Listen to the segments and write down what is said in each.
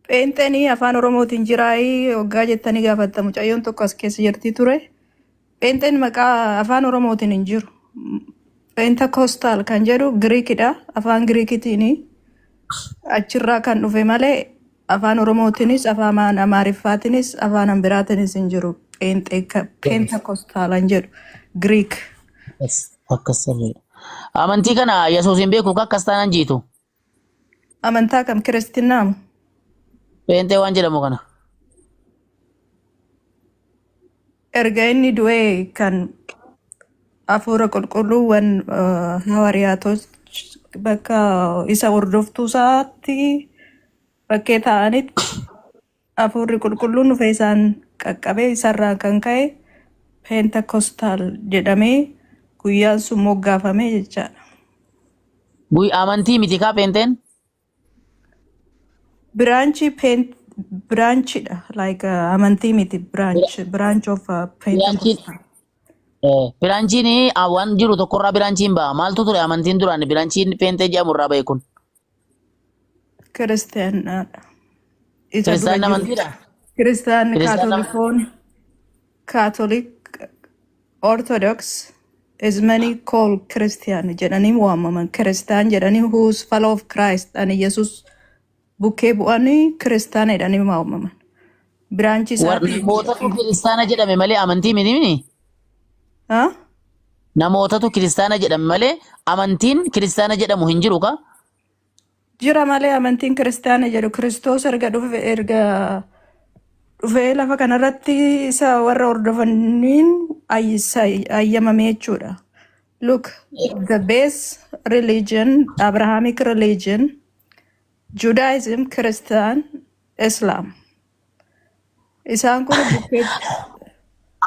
Pheenxeenii afaan Oromootiin jiraayii waggaa jettanii gaafatta mucayyoon tokko as keessa jirti ture. Pheenxeen maqaa afaan Oromootiin hin jiru. Pentakostaal kan jedhu Giriikidha. Afaan Giriikitiin achirraa kan dhufe malee afaan Oromootiinis afaan Amaariffaatiinis afaan biraatiinis hin jiru. Pentakostaal kan jedhu Giriik. Akkas sirriidha. Amantii kana Yesuus hin beeku akkas taanaan jiitu. Amantaa kam kiristinnaamu? Pheenxee waan jedhamu kana. Erga inni du'ee kan hafuura qulqulluuwwan hawaariyaatota bakka isa hordoftuu isaatti bakkee ta'anitti hafuurri qulqulluun dhufee isaan qaqqabee isarraa kan ka'e Pentakostaal jedhamee guyyaan sun moggaafame jechaadha. Guy amantii miti kaa pheenxeen? Branchii pent branchidha like amantii miti branch of Branchiin Pentecostal. Branchiin waan jiru tokkorraa branchiin ba'a. Maaltu ture amantiin duraan branchiin pheenxee jedhamu irraa ba'e kun? Kiristaanaadha. Isa dura Kiristaanni jiru. amantiidha? Kiristaanni Kiristaanni amantii. Kaatolikoon Catholic Orthodox is many call Christian jedhanii waamaman. Kiristaan jedhanii who's follow of Christ ani Yesus bukkee bu'anii kiristaan jedhanii waamaman. Branch isaatii. Namootatu kiristaana jedhame malee amantii miti mini? Ha? Namootatu kiristaana jedhame malee amantiin kiristaana jedhamu hin jiru ka? Jira malee amantiin kiristaana jedhu Kiristoos erga dhufe erga dhufee lafa kanarratti isa warra hordofaniin ayyamame jechuudha. Look, the base religion, Abrahamic religion, Judaism, Christian, Islam. Isaan kun bukkeetti.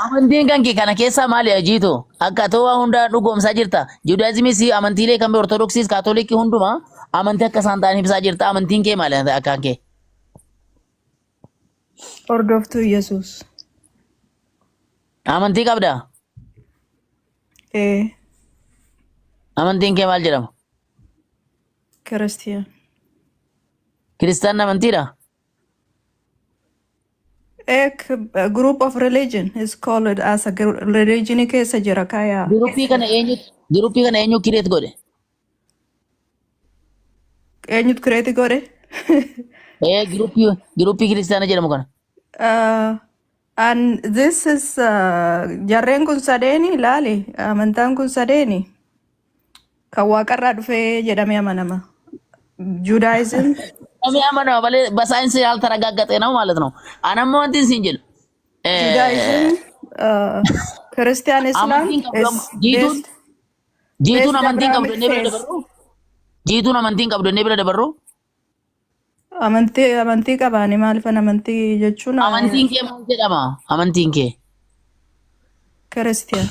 Amantiin kan kee kana keessaa maali ajiitu? Akka atoo waa hundaa dhugoomsaa jirta. Judaayizimiis amantiilee kan Ortodoksiis Kaatolikii hundumaa amantii akka isaan ta'an ibsaa jirta. Amantiin kee maali akkaan kee? Hordoftuu Yesuus. Amantii qabdaa? Ee, Amantiin kee maal jedhama? Kiristiyaan. Kiristaanni amantiidha? Ek group of religion is called as a religion keessa jira kaya. Groupii kana eenyu create godhe? Eenyutu create godhe? Ee, groupii kiristaana jedhamu kana. And this is jarreen kun sadeeni ilaali amantaan kun sadeeni kan waaqarraa dhufee jedhamee amanama. Judaism Namni amanama malee በሳይንስ ያልተረጋገጠ ነው ማለት ነው። Anammoo wanti isin jedhu Judaism, Christian, Islam amantiin qabdu is amma jiituun based jiituun based amantiin qabdu Abrahamic innee bira faith. dabarru jiituun amantiin qabdu innee bira dabarru. Amantii qabaani maaliifan amantii jechuun Amantiin kee maal jedhama? Amantiin kee Christian.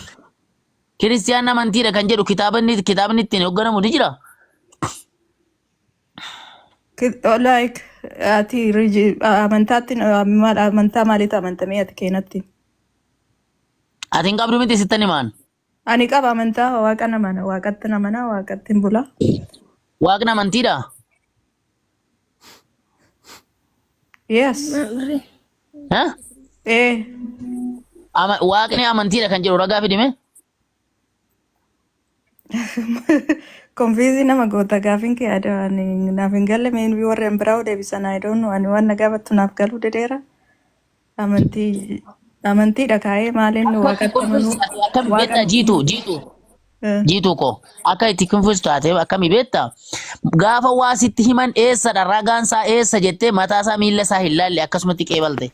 Kiristiyaan amantiidha kan jedhu kitaabni ittiin hoogganamu ni jira. Like ati amantaatti maal amantaa maaliitti amantamee ati keenatti? Ati hin qabdu miti sittan himaan. Ani qaba amantaa waaqa namana waaqatti namana waaqatti hin bula. Waaqni amantiidha. Yes. Ha? Eh. Waaqni amantiidha kan jedhu ragaa fidime. Confuse nama goota gaafiin kee ada ani naaf hin galle maybe warri biraa deebisan, I don't know, ani waan na gaafattu naaf galuu dideera. Amantii amantiidha kaa'ee maaliin Akka itti waaqatti confuse amanuu taate akkami waaqa beektaa jiitu jiitu jiitu ko akka itti confuse taate akkami beektaa? Gaafa waa sitti himan eessadha ragaan isaa eessa jettee mataa isaa miilla isaa hin laalle, akkasumatti qeebalte.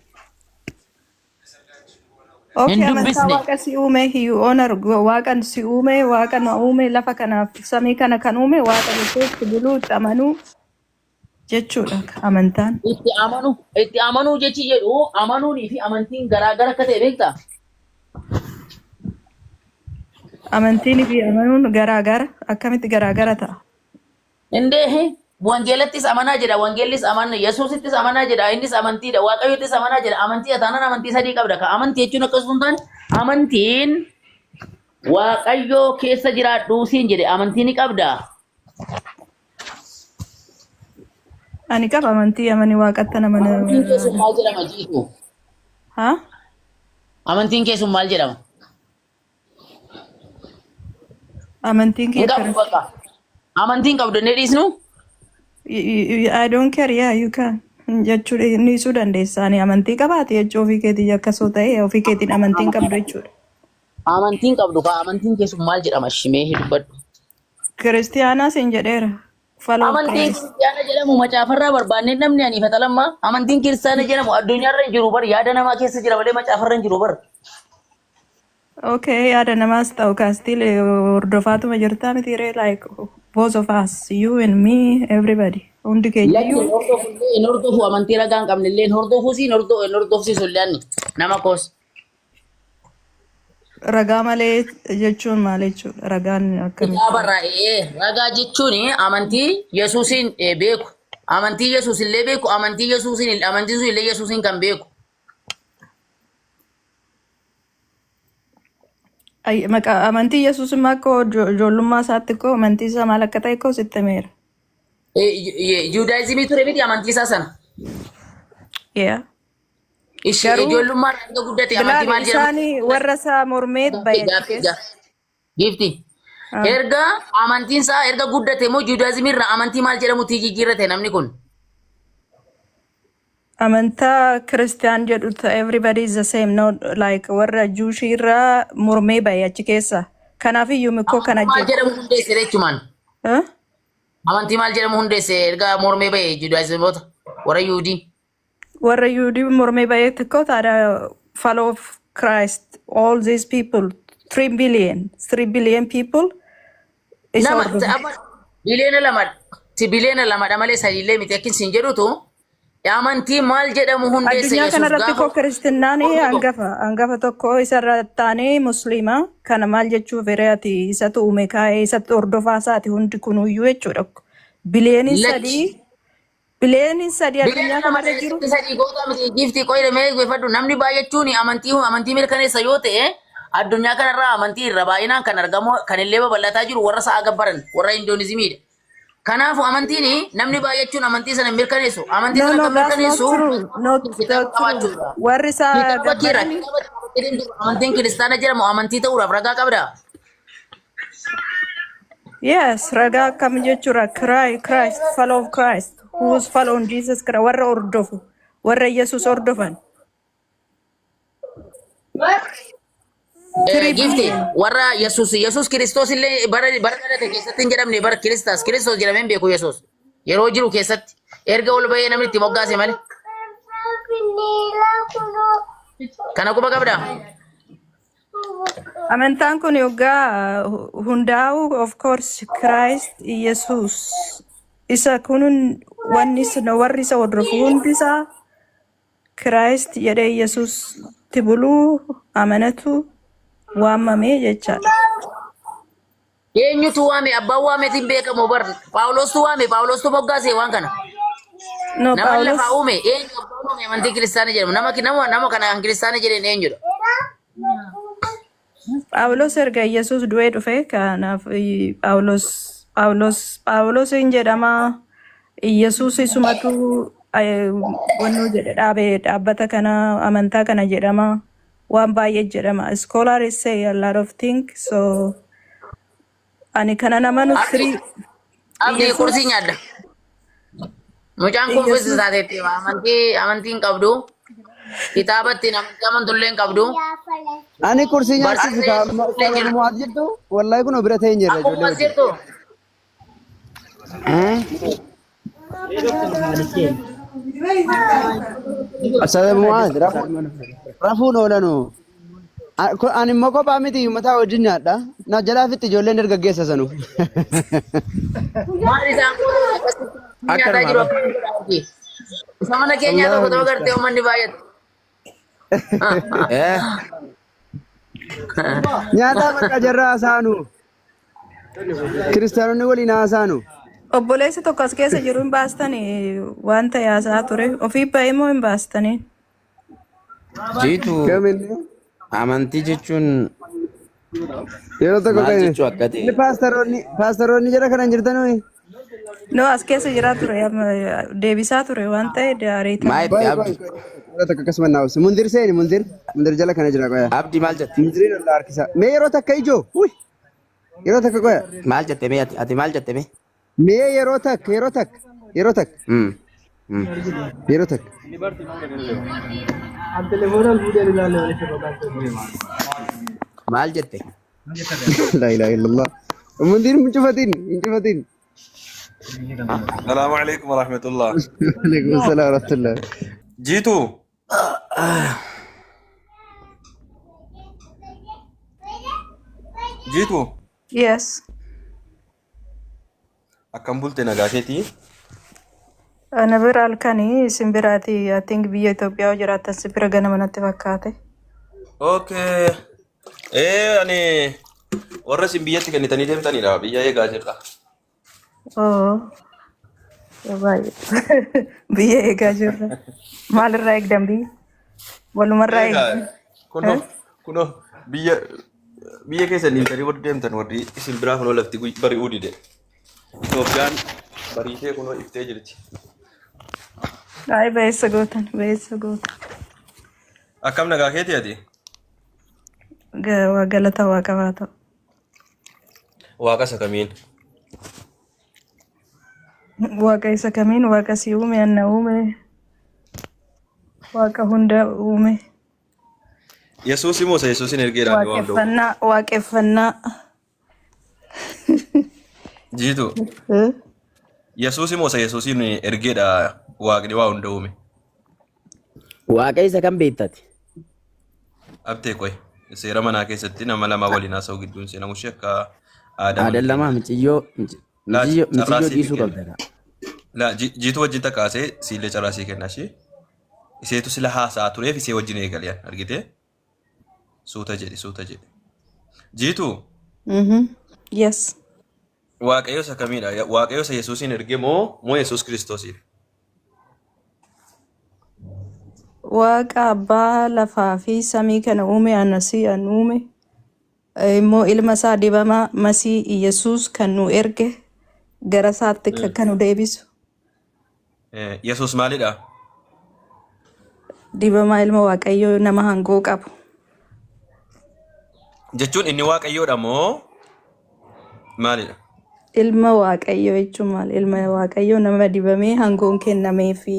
Okay, Hin amantaa dubbisne. Waaqa si uume, he honor waaqan si uume, waaqa na uume, lafa kanaaf samii kana kan uume waaqa jettee itti buluu itti amanuu jechuudha amantaan. Itti amanuu jechi jedhu amanuunii fi amantiin garaagara akka ta'e beektaa? Amantiin fi amanuun garaagara akkamitti garaagara ta'a? Indee wangeelattis amanaa jedha, wangeellis amanna, Yesuusittis amanaa jedha, innis amantiidha, Waaqayyottis amanaa jedha, amantii taanaan amantii sadii qabda. Ka amantii jechuun akkasuma hin taane amantiin Waaqayyoo keessa jiraadhu siin jedhe amantii ni qabda. Ani qaba amantii amani waaqatti amana. Amantiin kee sun maal jedhama jiitu? Haa? Amantiin kee sun maal jedhama? Amantiin Hin kiyya qabdu bakka. Amantiin qabdu inni dhiisnu? I don't care, yeah, you can. Jechuu dhiisuu dandeessa. Ani amantii qabaate jechuu ofii keetii akkasoo ta'e ofii keetiin amantiin qabdu jechuudha. Amantiin qabdu kaa amantiin kee sun maal jedhama shimee dubbadhu. Kiristiyaanaa siin jedheera. Follow Amantiin Christ. kiristaana jedhamu macaafarraa barbaannee namni aniifata lammaa. Amantiin kiristaana jedhamu addunyaarra hin jiru bar yaada namaa keessa jira malee macaafarra hin jiru bar. Okay, yaada namaas ta'u kaastiil hordofaatuma jirtaa miti ree like both of us, you and me, everybody. Hundi Lakki hin keenyayyuu hordofu illee hin hordofu amantii ragaa hin qabne illee hin hordofuus hin hordofsiisu illee ani nama koos. Ragaa malee jechuun maal jechuudha? Ragaan akkamitti? Kitaabarraa ragaa jechuun amantii Yesuusiin beeku. Amantii Yesuus illee beeku, amantii Yesuusiin amantiin sun illee Yesuusiin kan beeku. Ay, maqaa amantii Yesuus immoo akka ijoollummaa isaatti koo amantii isaa maal akka ta'e koo sitti himeera. Juudaayizimii ture miti amantii isaa sana. Yeah. Ishee Garuu ijoollummaa irraa erga guddate amantii bilaali maal jedhamu? isaanii warra isaa mormee Gaaffii bahe achi gaaffii keessa. gaaffii. Giifti. Ah. Erga amantiin isaa erga guddate immoo juudaayizimii irraa amantii maal jedhamutti jijjiirrate namni kun? Amantaa Kiristiyaan jedhu everybody is the same, no, like warra Juushii irraa mormee bahe achi keessa. Kanaaf iyyuu mikkoo kana Amantii maal jedhu. jedhamu hundeesse jechumaan? Huh? Amantii maal jedhamu hundeesse erga mormee bahe juudaayizimoota warra Yuudii? Warra Yuudii mormee bahee xiqqoo taadha follow of Christ, all these people, 3 billion, 3 billion people isa Nama hordofu. amma biliyoona 2 si biliyoona 2dha malee sadiillee miti akkin siin jedhutu amantii maal jedhamu hundeesse Addunyaa Yesuus kanarratti gaafa koo kiristinnaan mormee bahu. hangafa tokko isarra taanee musliima kana maal jechuuf ati isatu uume kaa'ee isatti hordofaa isaati hundi kunuyyuu jechuudha. Biliyooniin Lakki sadii biliyooniin sadii addunyaa Biliyoona 2 kanarra jiru. 3 goota miti giiftii qoyre mee eeggeffadhu namni baay'achuun amantii mirkaneessa yoo ta'e addunyaa kanarraa amantii irra baay'inaan kan argamu kan illee babal'ataa jiru warra sa'a gabbaran warra indoonizimiidha. Kanaafuu amantiin namni baay'achuun amantii sana hin mirkaneessu. Amantii No, sana no, kan that's not mirkaneessu true. Not kitaaba not true. qabaachuudha. Warri isaa Kitaaba keera gabbarani kitaaba amantiin kiristaana jedhamu amantii ta'uudhaaf ragaa qabda. Yes, ragaa akkam jechuudha. Christ, follow of Christ, who is following Jesus Christ, warra hordofu, warra Yesuus hordofan. 3 Gifti billion. warra Yesuus Kiristoos illee bara dhalate keessatti hin jedhamne bara Kiristoos jedhamee hin beeku Yesuus yeroo jiru keessatti erga ol bahee namni itti moggaase malee. Kana quba qabdaa? Amantaan kun yoggaa hundaa'u of course Christ Yesuus isa kunun wanni isa warri isa hordofu hundi isaa Christ jedhee Yesuus itti buluu amanatu waamamee jechaadha. Eenyutu waame? Abbaan waameetiin beekamu bar Phaawulostu waame, Phaawulostu moggaase waan kana. No, Nama Phaawulos lafaa uume eenyu abbaan uume amantii kiristaana jedhamu nama kana kan kiristaana jedheen eenyudha? Phaawulos erga Yesuus du'ee dhufe kanaaf Phaawulos hin jedhama. Yesuus isumatu wannoo jedhe dhaabe dhaabbata kana amantaa kana jedhama. Waan baay'ee jedhama. Scholars say a lot of things, so ani kana namanu Abdii three Abdii Yesuus qursii nyaadda. Mucaan kun Yesuus taateetti amantii hin qabdu. Kitaaba ittiin amantii amantullee hin qabdu. Ani kursii nyaachuuf Barsiisa Yesuus illee jira. mu'aat jirtu wallahi kun bira ta'e hin jirra Akkuma ijoollee as wajjin. jirtu. Asada mu'aat rafuun oolanu. Ani immoo kophaa miti mataa wajjin nyaadha. Na jalaa fitti ijoolleen dargaggeessa sanu. Maal isaan kun akkasitti nyaataa jiru akkamitti godha? Isa mana keenyaa tokko tokko gartee uummanni baay'atu. Nyaataa bakka jarraa haasa'anu. Kiristaanonni waliin haasa'anu. Obboleessi tokko as keessa jiru hin baastanii waan ta'e haasa'aa ture. Ofii ba'ee moo hin baastanii? Jiitu Kaminni amantii jechuun yeroo tokko maal kan jechuu akka ta'e inni paastaroonni jara kana hin jirtanuu. No, as keessa jiraa ture amma deebisaa ture waan ta'e Maa ariitan. itti Baay'ee abdi? baay'ee. Yeroo takka akkasuma naa obsi. Mundir seeni mundir. Mundir jala kana jira qoya. Abdi maal jette? Mundiriin ol harkisa. Mee yeroo takka ijoo. Uy. Yeroo takka qoya. Maal jette mee ati? Ati maal jette mee? Mee yeroo takka yeroo takka yeroo takka yeroo takka. Maal jette? La ilaha illallah. Mundir hin cufatin hin cufatin. Salaamu alaikum warahmatullah. Alaikum salaam wa rahmatullah. Jiitu Jiitu Yes. akkam bulte nagaa keetii? Ana bira halkanii isin biraati. I think biyya Itoophiyaa yoo jiraattan si bira ganama natti fakkaate. Okay. Ani warra isin biyyatti kennitanii deemtanidha. Biyya eegaa jirra. Oh, baay'ee. Biyya eegaa jirra. Maalirraa eegdan biyya? Walumarraa Eegaa eegdan. kunoo kunoo biyya biyya keessa dhiiftanii warri deemtan warri isin biraa kunoo lafti bari'uu dide. Itoophiyaan bariitee kunoo iftee jirti. Ay, ba'eessa gootan, ba'eessa gootan. Akkam nagaa keetii ati? Waa galata waaqaa ta'u. Waaqa isa kamiin? Waaqa isa kamiin waaqa si uume, anna uume, waaqa hunda uume. Yesuus immoo isa Yesuusin ergeedhaan waan ta'u. Waaqeffannaa, waaqeffannaa. Jiitu. Eh? Yesuus immoo isa Yesuusin ergeedha waaqni waa hunda uume. Waaqa isa kam beektati? Abtee qoy seera manaa keessatti nama lama waliin haasa'u gidduun seenamu ishee akka aadaa mana Aadan lamaa keenyaatti. miciyyoo Laa miciyyoo carraa miciyyoo siif dhiisuu kenna. qabda. Laa jiitu wajjin takkaasee siillee carraa sii kenna ishee. Iseetu sila haasa'aa tureef isee wajjin eegale argitee suuta jedhi suuta jedhi. Jiitu Yes. Waaqayyo isa kamiidha? Waaqayyo isa Yesuusin erge moo moo Yesuus Kiristoosiin? Waaqa abbaa lafaa fi samii kana uume anasii an uume immoo ilma isaa dibamaa Masii Iyyasuus kan nu erge gara isaatti kan nu deebisu Yesuus maalidha? Dibamaa ilma Waaqayyoo nama hangoo qabu. Jechuun inni Waaqayyoodha moo maalidha? Ilma Waaqayyoo jechuun maal? Ilma Waaqayyoo nama dibamee hangoon kennamee fi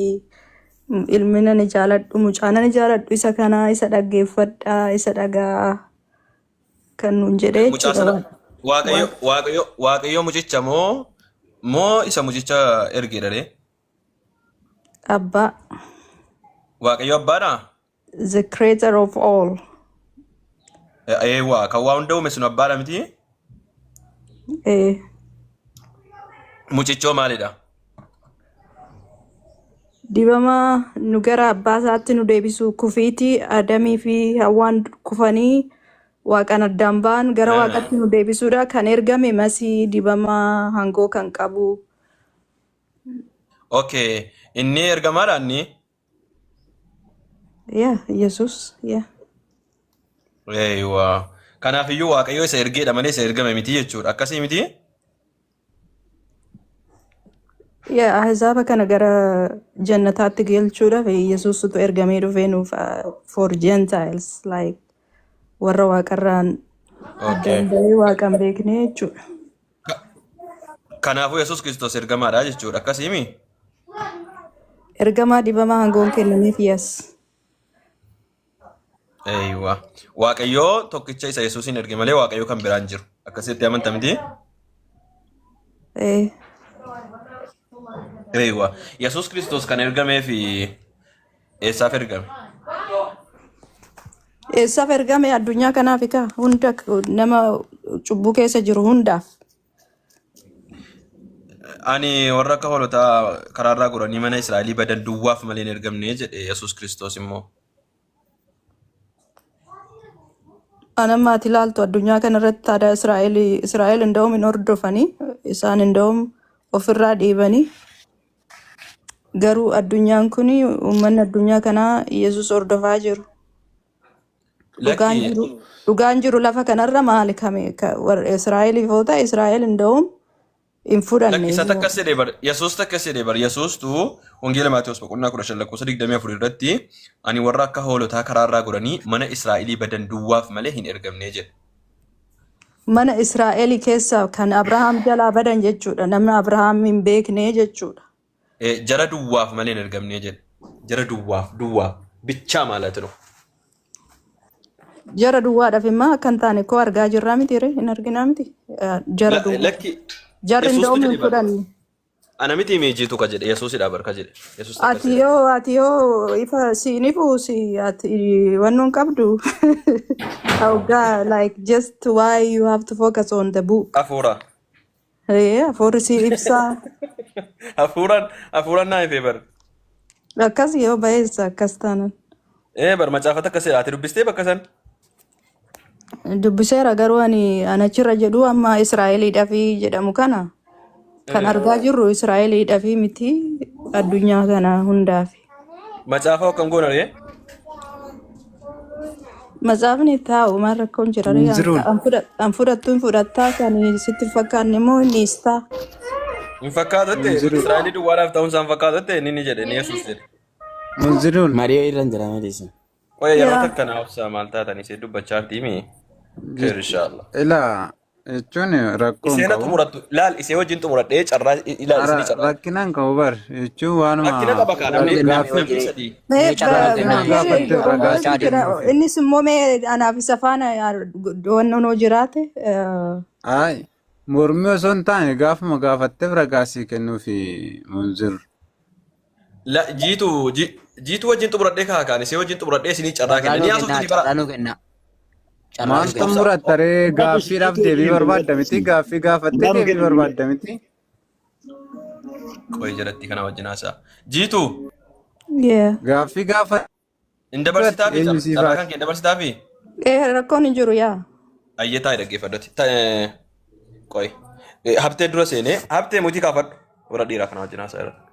ilmi nani jaaladhu mucaa nani jaaladhu isa kanaa isa dhaggeeffadhaa isa dhagaa kan nuun jedhee Mucaa jechuudha. sana Waaqayyo Waaqayyo Waaqayyo mucicha moo moo isa mucicha ergeedha ree? Abbaa. Waaqayyo abbaadhaa? The creator of all. Eewwa kan waa hunda uume sun abbaadha miti? Eh, Mucichoo maalidha? Dibamaa nu gara abbaa isaatti nu deebisu kufiitii Adamii fi Hawwaan kufanii waaqan addaan ba'an gara waaqatti nu deebisuudha kan ergame Masii dibamaa hangoo kan qabu. Okay. Inni ergamaadha inni? Yeah, Yesus. Yeah. Eewwa. Kanaafiyyuu Waaqayyo isa ergeedha malee isa ergame miti jechuudha. Akkasii miti? Yeah, ahzaaba kana gara jannataatti galchuudhaaf Yesuusitu ergamee dhufee nuuf for Gentiles like warra waaqarraan addaan bahee waaqa hin beekne jechuudha. Kanaafuu Yesuus Kiristoos ergamaadha jechuudha. Akkasii mi? Ergamaa dibamaa aangoon kennameef yes. Eeywa. Waaqayyoo tokkicha isa Yesuusin erge malee Waaqayyoo kan biraan jiru. Akkasitti amanta miti? Eh, Eeywa. Yesuus Kiristoos kan ergamee fi eessaaf ergame? Eessaaf ergame addunyaa kanaaf egaa hunda nama cubbuu keessa jiru hundaaf. Ani warra akka hoolotaa karaarraa goranii mana Israa'elii badan duwwaaf malee hin ergamne jedhe Yesuus Kiristoos immoo. Anamma ati ilaaltu addunyaa kanarratti aadaa Israa'el Israa'el inda'um hin hordofanii isaan inda'um ofirraa dhiibanii garuu addunyaan kun uummanni addunyaa kanaa Yesuus hordofaa jiru. Dhugaan Lakki jiru dhugaan jiru lafa kanarra maali kame warra Israa'eliif yoo ta'e Israa'el inda'um Hin fudhanne. Isa takkas jedhee bar Yesuus takkas jedhee bar Yesuustu Wangeela Maatewos boqonnaa 15 lakkoofsa 24 irratti ani warra akka hoolotaa karaarraa goranii mana Israa'elii badan duwwaaf malee hin ergamne jedhe. Mana Israa'elii keessa kan Abrahaam jalaa badan jechuudha. Namni Abrahaam hin beekne jechuudha. Jara duwwaaf malee hin ergamne jedhe. Jara duwwaaf duwwaaf bichaa maalat no. Jara duwwaadhaaf immoo akka hin taane koo argaa jirraa miti ree hin arginaa miti. Jara duwwaa. Lakki Jarri Yesuustu inda'uun hin jedhe bar. fudhanne. Ana miti meejiitu ka jedhe Yesuusidha bar ka jedhe. Yesuus takkas Ati jedhe. yoo ati yoo ifa siin ifu si ati wannoon qabdu. Oh God, like just why you have to focus on the book. Hafuura. Hafuurri si ibsaa. Hafuuraan hafuuraan naa ifee bar. Akkas yoo ba'eessa akkas taanan. Ee bar macaafata akkas jedha. Ati dubbistee bakka san? Dubbiseera garuu ani an achirra jedhu amma Israa'eliidhaafi jedhamu kana kan argaa jirru Israa'eliidhaafi miti addunyaa kana hundaafi. Macaafa akkam goona ree? Matsaafni taa'u maal rakkoon jira ree? Munziruun. An fudhattu hin fudhattaa kan sitti hin fakkaanne immoo hin dhiistaa. Hin fakkaatutte Munziruun. Israa'elii duwwaadhaaf ta'uun isaan fakkaatutte inni ni jedhe inni Yesuus jedhe. Munziruun. Marii irra hin jira malee isin. Qoya yeroo Yaa. takka naa obsaa maal taatan isee dubbachaa jirti himi. Kheer inshaallah. Ilaa jechuun rakkoo hin Isee na qabu. xumurattu laal isee wajjin xumuradhee carraa ilaal Ara isinii carraa. rakkina hin qabu bar jechuun waanuma Rakkina qaba kaa namni gaaffii namni sadii. Mee Mee carraa nuu kennaa gaaffii gaafatteef ragaa dogongoratu sii jira. kennuufi. Innis immoo mee anaaf isa faana wannoon jiraate. Ay mormii osoo hin taane gaafuma gaafatteef ragaa sii kennuufi Munzir. La jiitu jiitu wajjin xumuradhee kaa kaan isee wajjin xumuradhee isinii carraa Carraa kenna. Ni nuu kennaa, haasoftu ni bara. carraa nuu kennaa. Carraa Maal nuu kennaa. xumuratta ree gaaffiidhaaf deebii barbaadda miti gaaffii gaafattee deebii barbaadda miti. Qoy jalatti kana wajjin haasa'a. Jiitu Yeah. Gaaffii gaafatte hin dabarsitaafi eenyu siif carraa haati. kan kee hin dabarsitaafi? Rakkoon hin jiru yaa. Ayyee taa'e dhaggeeffadhuti. Qoy. Habtee dura seenee habtee mutii kaafadhu. Warra dhiiraa kana wajjin haasa'a irratti.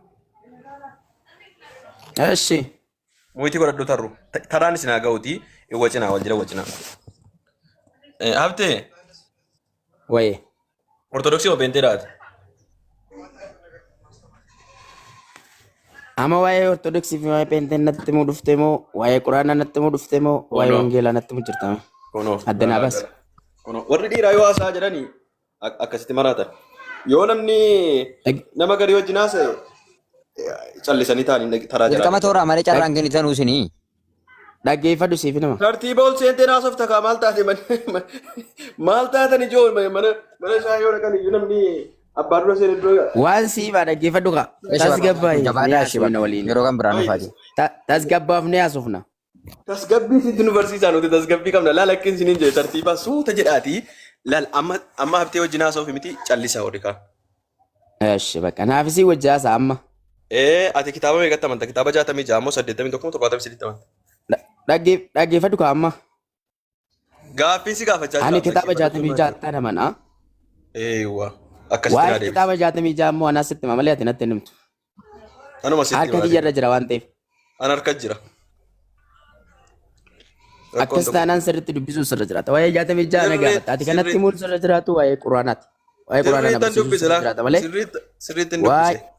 Eshi. Mutii godhadhu tarru. Taraan isin haa ga'uti. Wacinaa wal jala wacinaa. Habtee Waye. Ortodoksii moo Pheenxee dhaate? Amma waa'ee Ortodoksii fi waa'ee Pheenxee natti himuu dhufte moo waa'ee Quraanaa natti himuu dhufte moo waa'ee Kunoo. Wangeelaa natti himuu jirta? Kunoo. Adda naa baasi. Kunoo. Warri dhiiraa yoo haasa'aa jedhanii akkasitti maraatan. Yoo namni nama garii wajjin haasa'e callisanii taa'anii taraa jalaa Dirqama tooraa malee carraan kennitanuu isinii. Dhaggeeffadhu siif nama. Tartiiba ol seentee haasofta kaa maal taate maal taatan ijoo mana mana isaa yoo dhaqan iyyuu namni abbaa dura seene dura. Waan siifaa dhaggeeffadhu kaa. Eshi bakka Tasgabbaa'e ni jabaadhaa eshi haasofna bakka waliin. yeroo kan biraa nuuf haa jiru. Tasgabbaafnee haasofna. Tasgabbii sitti nu barsiisaa nuti tasgabbii qabna laal akka isiniin jedhe tartiibaa suuta jedhaati laal amma amma haftee wajjin haasa'uuf miti callisaa warri kaan. Eshi bakka naafisii wajji haasa'a amma. Ee ati kitaaba meeqatti amanta? Kitaaba 66 moo 81 moo 73 amanta? Dhaggeeffadhu kaa amma. Gaaffiin si gaafachaa jira. Ani kitaaba 66 amana. Eewwa akkasitti naa Waa'ee deebisi. kitaaba 66 immoo anaa sitti hima malee ati natti hin himtu. Anuma sitti Harka himaa kiyya irra jira waan ta'eef. An harka jira. Rakkoon Akkas tokko. taanaan sirriitti dubbisuun sirra jiraata. Waa'ee 66 na Sirriitti- gaafatta. Ati kanatti sirriitti- himuun sirra jiraatu waa'ee Quraanaati. Waa'ee Quraanaa na Sirriittan barsiisuun dubbise sirra laa. jiraata malee. Sirriittin Waa'ee dubbise.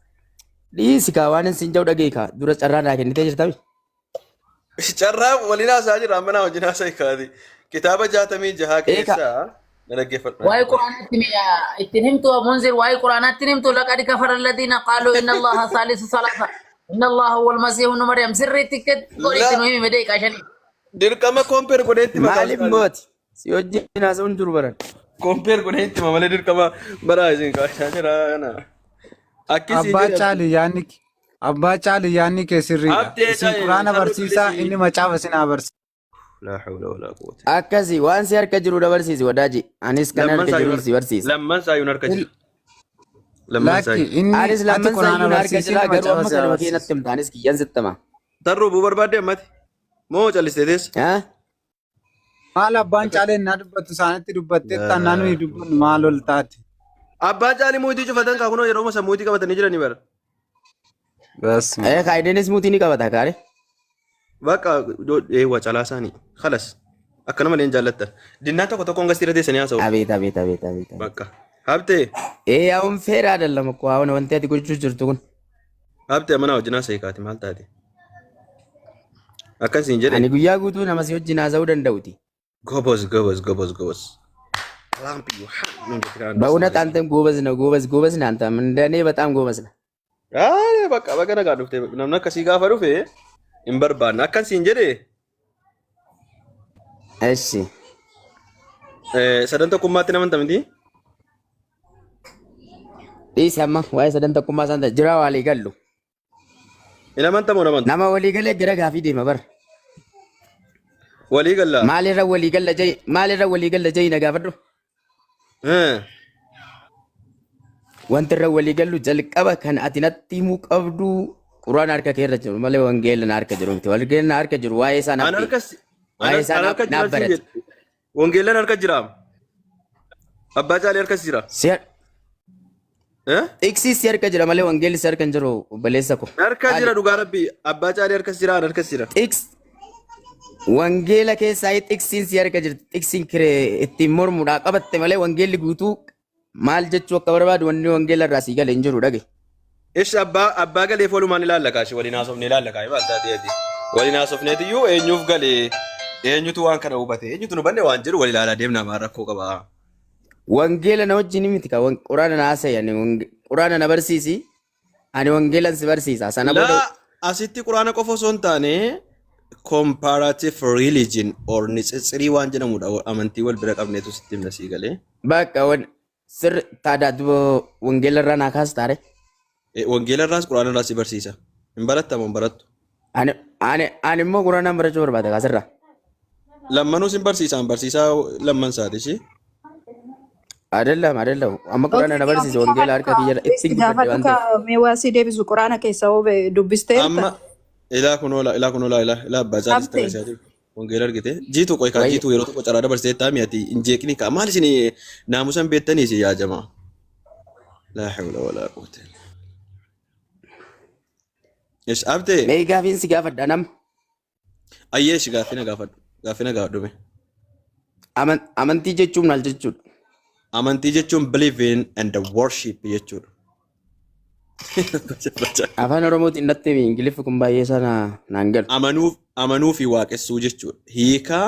dhiisi kaa waan hin siin jedhu dhaga'i kaa dura carraa naa kennitee jirtami. Carraa waliin haasa'aa jirra amma naa wajjin haasa'e kaati. Kitaaba 66 Eeka. keessaa na dhaggeeffadhu. Waa'ee Quraanaatti mi'a ittiin himtu Munzir waa'ee Quraanaatti himtu laqad kafara alladhiina qaaluu inna Allaha saalisu salaasa inna Allaha huwal masiihu ibnu Maryam sirriitti godhi itti nu himi daqiiqaa shanii. Dirqama compare godhee itti mataa Maaliif mooti? Si wajjin haasa'uun jiru baran. Compare godhee itti hima malee dirqama baraa isin kaachaa jira kana. Akkasii Abbaa jedha. caali yaadni abbaa caali yaadni kee sirriidha. Abdee Isin quraana tarree barsiisaa bilisi. inni macaafa isin haa barsiisu. Laa hawla walaa quwwata. Akkasi waan si harka jiru dabarsiisi wadaaji. Anis kan Lamman harka saayyuu jiruun si barsiisa. lamman saayyuun harka jira. Lamman Lakki saayyuu. inni Anis ati lamman quraana saayyuun harka barsiisi jira inni garuu macaafa amma si haa kanuma kee barsiisu. natti himta anis kiyyan sitti hima. Tarruu buu barbaadde ammati. Moo callistee teessa? Haa? Maal abbaan caalee innaa dubbattu isaanitti dubbattee taanaan nuyi dubbannu maal ol taate. Abbaan caalii muutii cufatan kaa kunoo yeroo masa muutii qabatanii jiranii bara. Bas. Eh kaayideenis muutii ni qabata kaare. Bakka eewwa calaa isaanii. Kalas. Akkana malee hin jaallattan. Dinnaa tokko tokkoon gastii irra teessanii haasa'u. Abeet abeet abeet abeet. Bakka. Habtee Ee አሁን fair አይደለም እኮ አሁን wanti ati gochuu jirtu kun. Habtee mana wajjin haasa'e kaati maal taate? Akkasiin jedhe. Ani guyyaa guutuu nama si wajjin haasa'uu danda'uti. ጎበዝ ጎበዝ ጎበዝ ጎበዝ. በእውነት አንተም ጎበዝ ነው። ጎበዝ ጎበዝ ነህ አንተም እንደኔ በጣም ጎበዝ ነህ። Aayee bakka bakka nagaa dhufte namni akkasii gaafa dhufe hin barbaanne akkasiin jedhe. እሺ Sadan tokkummaatti nama miti. Dhiisi amma waa'ee sadan tokkummaa isaan jira walii gallu. Hin amantamoo hin amantu? Nama walii galee gara gaafii deema bara. Walii gallaa. Maalirra walii galla ja'i maalirra walii galla ja'i na gaafadhu. Wanti irra walii gallu jalqaba kan ati natti himuu qabdu quraan harka kee irra jiru malee wangeela na harka jiru miti. Wangeela na harka jiru waa'ee isaa An naaf beeki. harkas Waa'ee isaa an naaf harka naaf jira siin barate. jedhe. Wangeellaan harka jira. Abbaa caalee harkas jira. Si Xiqsii si harka jira malee wangeelli si harka hin jiru obboleessa ko. Harka jira dhugaa rabbii. Abbaa caalee harkas jira an harkas jira. Xiqs wangeela keessaa xiqsiin si harka jirti. Xiqsiin kiree ittiin mormuudhaa qabatte malee wangeelli guutuu maal jechuu akka barbaadu wanni wangeela irraa sii gale hin jiru dhage. Ishi abbaa galeef walumaan ilaalla kaashi waliin haasofne ilaalla kaashi maal taateeti. Waliin haasofneetiyyuu eenyuuf galee eenyutu waan kana hubate eenyutu nu banne waan jedhu wal ilaalaa deemna maal rakkoo qaba. Wangeela na wajjin miti ka quraana na haasa'i ani quraana na barsiisi ani wangeelan si barsiisa sana booda. Laa asitti quraana qofa osoo hin taane comparative religion or nitsitsirii waan jedhamudha amantii wal bira qabneetu sitti himna sii galee. Bakka wan sirri taadaa duba wangeela irraa naa kaas taare. Wangeela irraas quraana irraas si barsiisa. Hin barattamu hin barattu. Ani immoo quraanaan barachuu barbaada kaasirraa. Lammanuu sin barsiisaan barsiisaa lamman isaati ishee. አይደለም አይደለም amma quraana na barsiise wangeela harka kiyya ittiin guddadhe waan ta'eef. Gaafadhu mee waa si deebisu quraana keessa hoo dubbisteerta? Amma ilaa kunoo ilaa kunoo ilaa ilaa abbaa caalis Abte. taphachaa jiru. Wangeela argite. Jiitu qoy kaa Wayya. jiitu yeroo tokko caraa dabarsitee taami ati hin jeeqni kaa maal isin naamusan beektanii si yaa jamaa. Laa hawla walaa quwwata illa. Ish abtee Mee gaafiin si gaafadha nama. Ayyee ishi gaaffii na gaafadhu. Gaaffii na gaafadhu mee. Amantii jechuun maal jechuudha? Amantii jechuun believing and the worship jechuudha. Afaan Oromootiin natti himi Ingiliffi kun baay'ee sana naan galu. Amanuu fi waaqessuu jechuudha. Hiikaa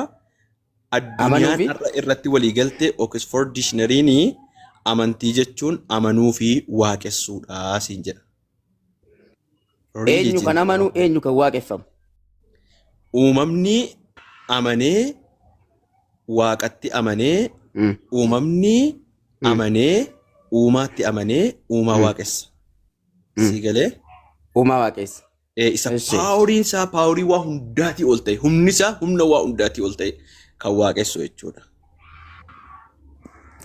Amanuu addunyaan fi har'a irratti walii galte Oxford Dictionary'n amantii jechuun amanuu fi waaqessuudha siin jedha. Eenyu Religion kan amanu eenyu kan waaqeffamu? Uumamni amanee waaqatti amanee uumamni amanee uumaatti amanee uumaa waaqessa. Sii galee? Uumaa waaqessa. Isa Eshi. poweriin isaa powerii waa hundaatii ol ta'e humni isaa humna waa hundaatii ol ta'e kan waaqessu jechuudha.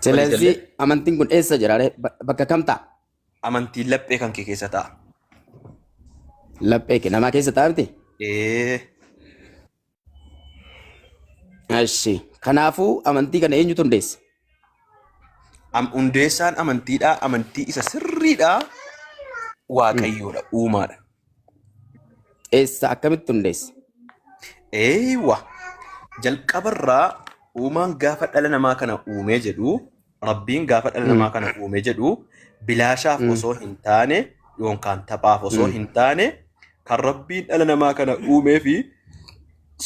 ስለዚህ amantiin kun eessa jira ree? Bakka kam ta'a? Amantiin laphee kan kee keessa ta'a. Laphee kee namaa keessa ta'a miti? Ee. Eshi. Kanaafuu amantii kana eenyutu hundeesse? Hundeessaan amantiidhaa amantii isa sirriidhaa waaqayyoodha uumaadha. Eessa akkamitti hundeesse? Eeywa jalqabarraa uumaan gaafa dhala namaa kana uumee jedhu rabbiin gaafa dhala namaa kana uumee jedhu bilaashaaf osoo hin taane yookaan taphaaf osoo hin taane kan rabbiin dhala namaa kana uumee fi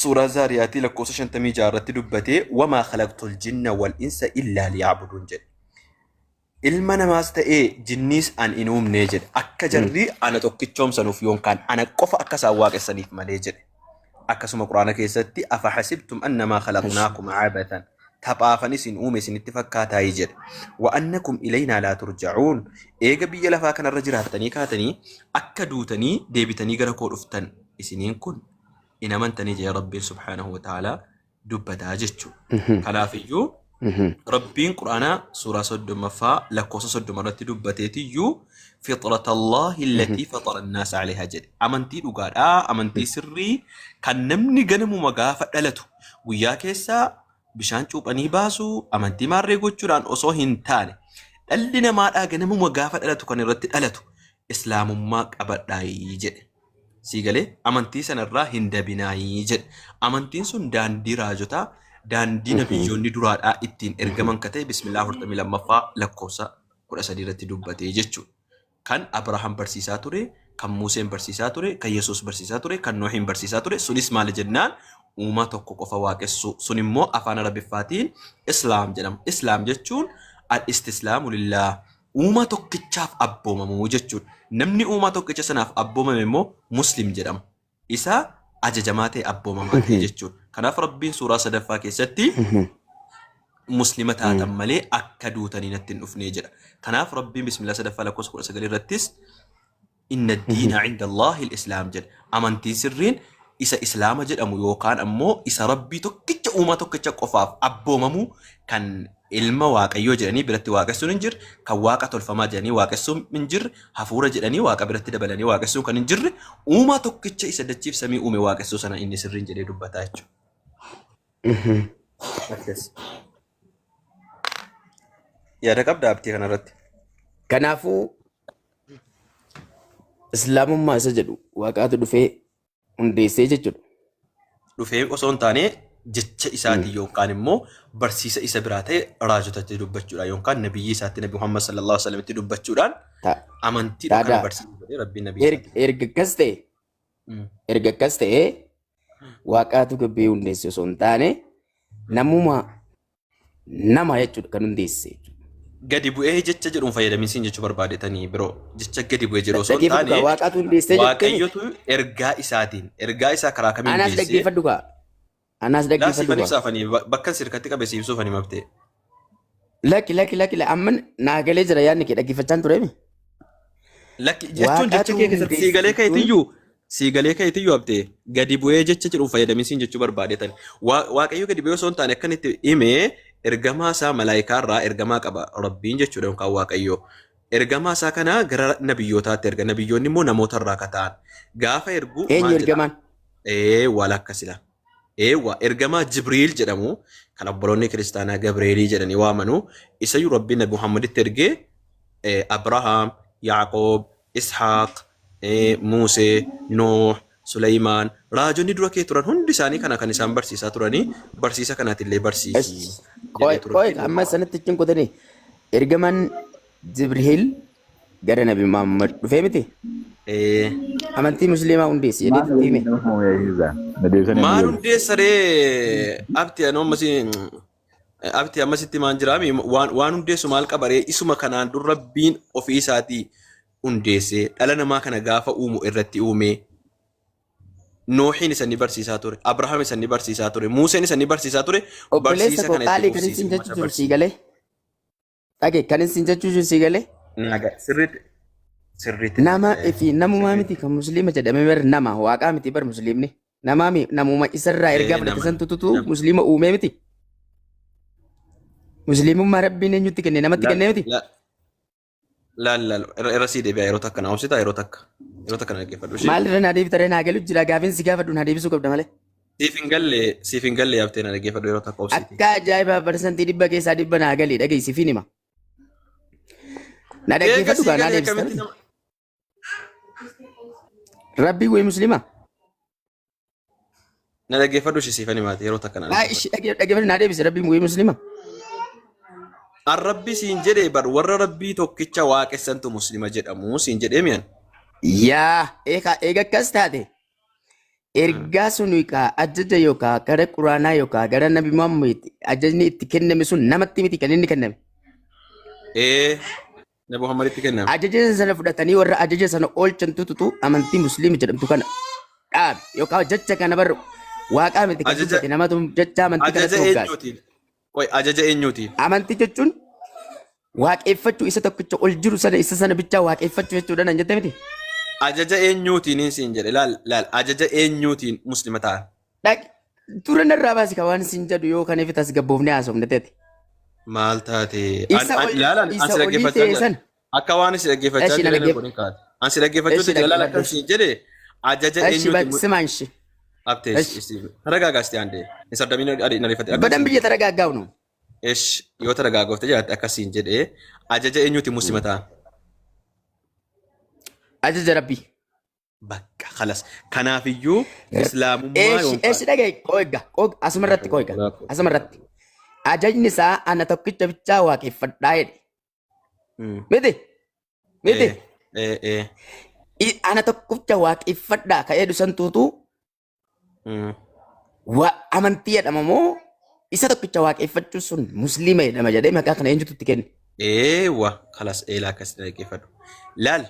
suuraa Zaariyaatii lakkoofsa 56 irratti dubbatee وما خلقت الجن والإنس إلا ليعبدون jedhe. Ilma namaas ta'ee jinniis an hin uumnee jedhe. Akka jarri ana tokkichoomsanuuf yookaan ana qofa akka isaan waaqessaniif malee jedhe. Akkasuma quraana keessatti أفحسبتم أنما خلقناكم عبثا taphaafan isin uume isinitti fakkaataayii jedhe. وأنكم إلينا لا ترجعون eega biyya lafaa kanarra jiraattanii kaatanii akka duutanii deebitanii gara koo dhuftan isiniin kun hin amantanii jedhe rabbiin سبحانه وتعالى dubbataa jechuudha. Kanaafiyyuu rabbiin quraanaa suuraa 30ffaa lakkoofsa 30 irratti dubbateetiyyuu فطرة الله التي فطر الناس عليها jedhe. Amantii dhugaadhaa, amantii sirrii kan namni ganamuma gaafa dhalatu guyyaa keessaa bishaan cuuphanii baasuu amantii maarree gochuudhaan osoo hin taane dhalli namaadhaa ganamuma gaafa dhalatu kan irratti dhalatu islaamummaa qabadhaayii jedhe. Sii galee amantii sanarraa hin dabinaayii jedhe. Amantiin sun daandii raajotaa, Daandii nabiyyoonni duraadhaa ittiin ergaman ka ta'e bismillaa 42ffaa lakkoofsa 13 irratti dubbatee jechuudha. Kan Abrahaam barsiisaa ture, kan Museen barsiisaa ture, kan Yesuus barsiisaa ture, kan Nohiin barsiisaa ture, sunis maali jennaan uumaa tokko qofa waaqessuu. Sun immoo afaan Arabiffaatiin Islaam jedhama. Islaam jechuun al-istislaamu lillah uumaa tokkichaaf abboomamuu jechuudha. Namni uumaa tokkicha sanaaf abboomame immoo Muslim jedhama. Isa ajajamaa ta'e abboomamaa ta'e jechuudha. Kanaaf Rabbiin suuraa sadaffaa keessatti muslima taatan malee akka duutanii natti hin dhufnee jedha. Kanaaf Rabbiin bismillah sadaffaa lakkoofsa 19 irrattis inna diina inda Allahi islaam jedha. Amantiin sirriin isa islaama jedhamu yookaan ammoo isa Rabbii tokkicha uumaa tokkicha qofaaf abboomamuu kan ilma waaqayyoo jedhanii biratti waaqessuun hin jirre, kan waaqa tolfamaa jedhanii waaqessuun hin jirre, hafuura jedhanii waaqa biratti dabalanii waaqessuun kan hin jirre, uumaa tokkicha isa dachiif samii uume waaqessuu sana inni sirriin jedhee dubbataa jechuudha. Akkas. Yaada qabda abtii kanarratti. Kanaafuu islaamummaa isa jedhu waaqaatu dhufee hundeessee jechuudha. Dhufee osoo hin taane jecha isaatiin yookaan immoo barsiisa isa biraa ta'e raajotatti dubbachuudhaan yookaan nabiyyii isaatti Nabi Muhammad sallallahu alaihi wasallam dubbachuudhaan amantii kana Taadaa barsiisa jedhee Rabbiin nabiyyii isaatti. Erga akkas ta'e erga akkas ta'e waaqaatu gabbee hundeesse osoo hin taane namuma nama jechuudha kan hundeesse jechuudha. Gadi bu'ee jecha jedhuun fayyadamisiin jechuu barbaadetanii biroo jecha gadi bu'ee jedhu osoo hin Dhaggeeffadhu taane kaa waaqaatu hundeessee jettee Waaqayyotu ergaa isaatiin ergaa isaa karaa kamiin anaas geessee dhaggeeffadhu kaa anaas laa dhaggeeffadhu siifan kaa. ibsaafanii bakka sirkatti qabe si ibsuufanii mabtee. Lakki lakki lakki amma naa galee jira yaadni kee dhaggeeffachaan tureemi. Lakki jechuun jecha Waaqaatu kee keessatti hundeesse siigalee jechuun keetiyyuu siigalee keetiyyuu abtee gadi bu'ee jecha jedhuun fayyadamisiin jechuu barbaadetan. Waaqayyo gadi bu'ee osoo hin taane akka inni itti himee ergamaa isaa malaayikaa irraa ergamaa qaba Rabbiin jechuudha yookaan Waaqayyo. Ergamaa isaa kana gara nabiyyootaatti erga. Nabiyyoonni immoo namoota irraa akka ta'an. Gaafa ergu eenyu maal jedha? ergamaan? Ee wal akkasila. Eewwa ergamaa Jibriil jedhamu kan obboloonni kiristaanaa Gabreelii jedhanii waamanu isayyuu Rabbiin Nabi Muhammaditti ergee Abrahaam, Yaaqoob, Ishaaq, Muusee, Nooh, Suleymaan raajonni dura kee turan hundi isaanii kana kan isaan barsiisaa turanii barsiisa kanaatillee barsiisi Qoy jedheetu qoy Rabbiin amma sanatti hin kutanii ergamaan Jibriil gara Nabi Muhammad dhufee miti amantii musliimaa hundeessi jedhee Maal itti hime. deebisanii Maal amma hundeessa ree abti anoo ammasi abti ammasitti maan jiraami waan waan hundeessu maal qaba ree isuma kanaan dur Rabbiin ofii isaatii hundeessee dhala namaa kana gaafa uumu irratti uume Noohiin isa ni barsiisaa ture Abrahaam isa ni barsiisaa ture Muuseen isa ni barsiisaa ture Obboleessa barsiisa koo kana itti qaalii kan fufsiise isin uummata jechuu jiru sii barsiise. galee. Dhage kan isin jechuu jiru sii galee. Naaga sirriitti sirriitti Nama fi namumaa sirriitti miti kan musliima jedhame bar nama waaqaa miti bar musliimni. Namaa mi namuma isarraa ergaa fudhate nama san tututu nama musliima uumee miti. Musliimummaa Rabbiin eenyutti kenne namatti laal kennee miti. laal laal laal irra irra sii deebi'a yeroo takka na obsita yeroo takka yeroo takka na dhaggeeffadhu ishee. Maal irra naa deebita naa galu jira gaafiin si gaafadhu naa deebisuu qabda malee. Siif hin galle yaaftee na dhaggeeffadhu yeroo takka obsiiti. Akka ajaa'ibaa parsantii 100 keessaa 100 naa galee dhageessi fi nima. Na Eega dhaggeeffadhu sii gaa naa galee deebista akkamitti miti. nama Rabbii wayii musliima. na dhaggeeffadhu ishee siifan himaate yeroo takka na Haa dhaggeeffadhu. ishee dhaggeeffadhu naa deebisi rabbiin wayii musliima. An rabbi siin jedhee bar warra rabbii tokkicha waaqessantu muslima jedhamu siin jedhee mi'an. Yaa eega eega akkas taate ergaa sun kaa ajaja yookaan gara quraanaa yookaan gara nabi Muhammad ajajni itti kenname sun namatti miti kan inni kenname. Ee Nabi Muhammaditti kenname. Ajaja sana fudhatanii warra ajaja sana oolchan tututu amantii musliima jedhamtu kana dhaabe yookaan jecha kana bar waaqaa miti kan Ajaja dubbate namatu jecha amantii ajaja kanatti moggaase. eenyuutiin? Qoy ajaja eenyuutiin? Amantii jechuun waaqeffachuu isa tokkicha ol jiru sana isa sana bichaa waaqeffachuu jechuudha nan jette miti. Ajaja eenyuutiin siin jedhe laal laal ajaja eenyuutiin muslima ta'an. Dhaq dura narraa baasi ka waan sin jedhu yoo kan ifi tasgabboofnee haasofne ta'e. Maal taate? An Isa an ol laal an isa si olii dhaggeeffachaa ta'e jira. sana. Akka waan si dhaggeeffachaa Eshi na jiran dhaggeef godhin kaate. An si dhaggeeffachuutti eshi jira laal akkan dhaggeeffadhu. siin jedhe ajaja Eshi eenyuutiin simaan shi. abtee Eshi taragaagaasti aandee. Hin sardamiin ariifate akkan badan siin biyya jedhe. taragaaggaa'u nu. Esh yoo taragaagofte jiraatte akkas siin jedhe ajaja eenyuutiin muslima ta'an. Ajaja rabbii. Bakka kalas. Kanaafiyyuu islaamummaa Eeshi yookaan eeshi dhagaye qooyga qooyga asuma irratti qooyga asuma irratti. Ajajni isaa ana tokkicha bichaa waaqeffadhaa jedhe. Miti miti. Ee ee Ana tokkicha waaqeffadhaa ka'ee dusantuutu amantii jedhama moo isa tokkicha waaqeffachuu sun musliima jedhama jedhee maqaa kana eenyutu itti kenne? Eewwa kalas eelaa akkas dhaggeeffadhu. Laal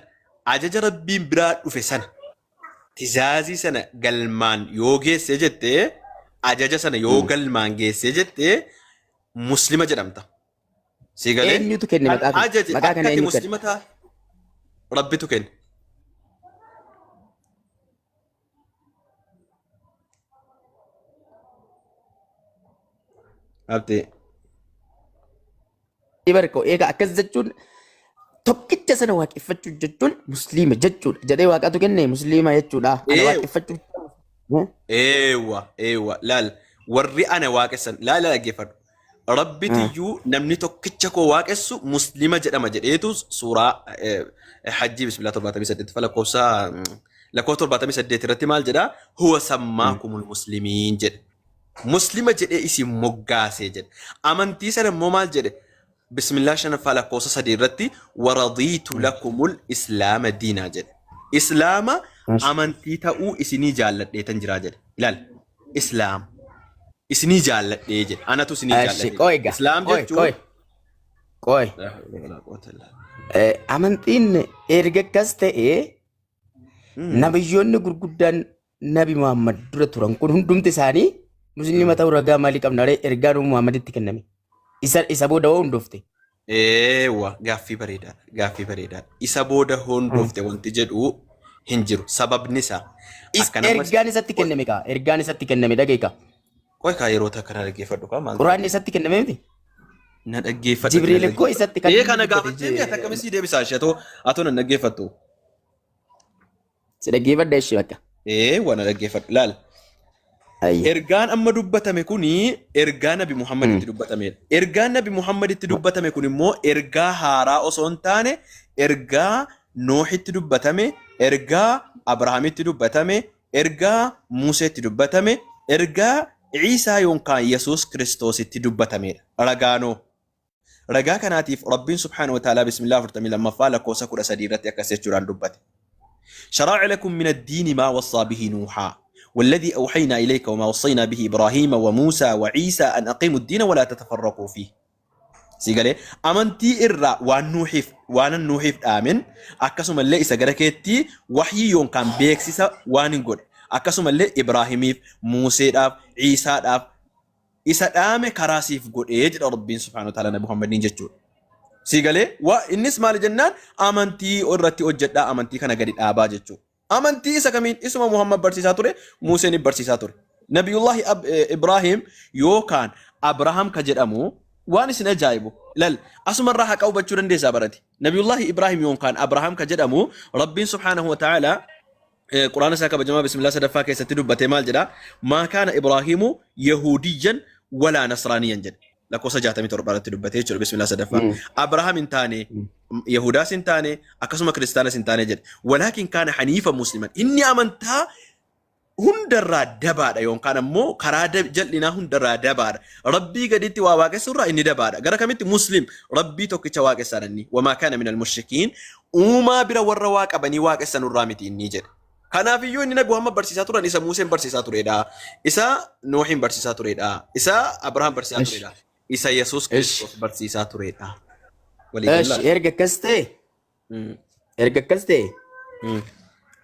ajaja rabbiin biraa dhufe sana tizaazii sana galmaan yoo geesse jettee ajaja sana yoo galmaan geesse jettee muslima jedhamta. Si galee Eenyutu kenne kan maqaa kana? ajaje Maqaa akka kana ati eenyu kenne? muslima taate rabbitu kenne. Abdee. Barko egaa akkas jechuun tokkicha sana waaqeffachuu jechuun musliima jechuudha jedhee waaqatu kenne musliima jechuudha. Ana waaqeffachuu. Eewwa eewwa laal warri ana waaqessan laal laal dhaggeeffadhu. Rabbitiyyuu namni tokkicha koo waaqessu muslima jedhama jedheetu suuraa hajjii bismillah 78 fa lakkoofsa lakkoofsa 78 irratti maal jedha huwa sammaakumul muslimiin jedhe. Muslima jedhee isin moggaasee jedhe. Amantii sana immoo maal jedhe bismillah shanaffaa lakkoofsa 3 irratti waradiitu lakumul islaama diinaa jedhe. Islaama amantii ta'uu isinii jaalladheetan jiraa jedhe. Ilaal islaama isinii jaalladhee jedhe. Anatu isinii Eshi jaalladhee. qoy egaa Islaam qoy jechuun qoy qoy. Amantiin erga akkas ta'e nabiyyoonni gurguddaan Nabi Muhammad dura turan kun hundumti isaanii musliima ta'uu ragaa maalii qabna ree ergaa Nabi Muhammaditti kenname. Isa booda hoo hundofte. Eewwa gaaffii bareedaadha. Gaaffii bareedaadha. Isa booda hundofte wanti jedhu hin jiru. Sababni isaa akka nama Ergaan isatti kenname kaa ergaan isatti kenname dhaga'i kaa. Qoy kaa yeroo takka na dhaggeeffadhu kaa maal Quraanni isatti kenname miti. na dhaggeeffadhu. Jibriil ikkoo isatti kan Ee kana dubbate gaafattee mi'a takka sii deebisaa ishee atoo atoo na dhaggeeffattu. Si dhaggeeffadha ishee bakka. Ee waan na dhaggeeffadhu laal. Ayya. Ergaan amma dubbatame kuni ergaa Nabi Muhammaditti dubbatamedha. Ergaan Nabi Muhammaditti dubbatame kun immoo ergaa haaraa osoo hin taane ergaa Noohitti dubbatame, ergaa Abrahaamitti dubbatame, ergaa Museetti dubbatame, ergaa Ciisaa yookaan Yesuus Kiristoositti dubbatamedha. Ragaanoo. Ragaa kanaatiif Rabbiin subhaanahu wa ta'aalaa bismillah 42ffaa lakkoofsa 13 irratti akkas jechuudhaan dubbate. شرع لكم من الدين ما وصى به نوحا والذي أوحينا إليك وما وصينا به إبراهيم وموسى وعيسى أن أقيموا الدين ولا تتفرقوا فيه. Siigalee amantii irraa waan nuuxiif waan nuuxiif dhaamen akkasumallee isa gara keetti wahyii yookaan beeksisa waan hin godhe akkasumallee Ibraahimiif Muuseedhaaf Ciisaadhaaf isa dhaame karaa siif godhee jedha Rabbiin subhaanahu wa ta'ala Nabi Muhammadiin jechuudha. Siigalee waa innis maali jennaan amantii irratti hojjedhaa amantii kana gadi dhaabaa jechuudha. Amantii isa kamiin isuma Muhammad barsiisaa ture Museen barsiisaa ture. Nabiyullahi Ibraahim yookaan Abrahaam ka jedhamu waan isin ajaa'ibu lal asumarraa haqa hubachuu dandeessaa barati. Nabiyullahi Ibraahim yookaan Abrahaam ka jedhamu Rabbiin subhaanahu wa ta'ala Quraana isaa kabajamaa bismillah sadaffaa keessatti dubbatee maal jedha? Maa kaana Ibraahimu Yahuudiyyan walaa Nasraaniyyan jedhe. Lakkoofsa 67 irratti dubbatee jechuudha bismillah sadaffaa. Abrahaam hin taane, Yahudaas hin taane, akkasuma Kiristaanas hin taane jedhe. Walaakin kaana haniifa musliman. Inni amantaa hundarraa dabaadha yookaan ammoo karaa jal'inaa hundarraa dabaadha. Rabbii gaditti waa waaqessu irraa inni dabaadha. Gara kamitti muslim Rabbii tokkicha waaqessaa inni. Wamaa kaana minal mushrikiin uumaa bira warra waa qabanii waaqessan irraa miti inni jedhe. Kanaafiyyuu inni Nabi Muhammad barsiisaa turan isa Museen barsiisaa turedha. Isa Noohiin barsiisaa turedha. Isa Abrahaam barsiisaa turedha. Isa Yesuus Kiristoos barsiisaa turedha. Walii Esh, galaa. erga akkas ta'e, erga akkas ta'e,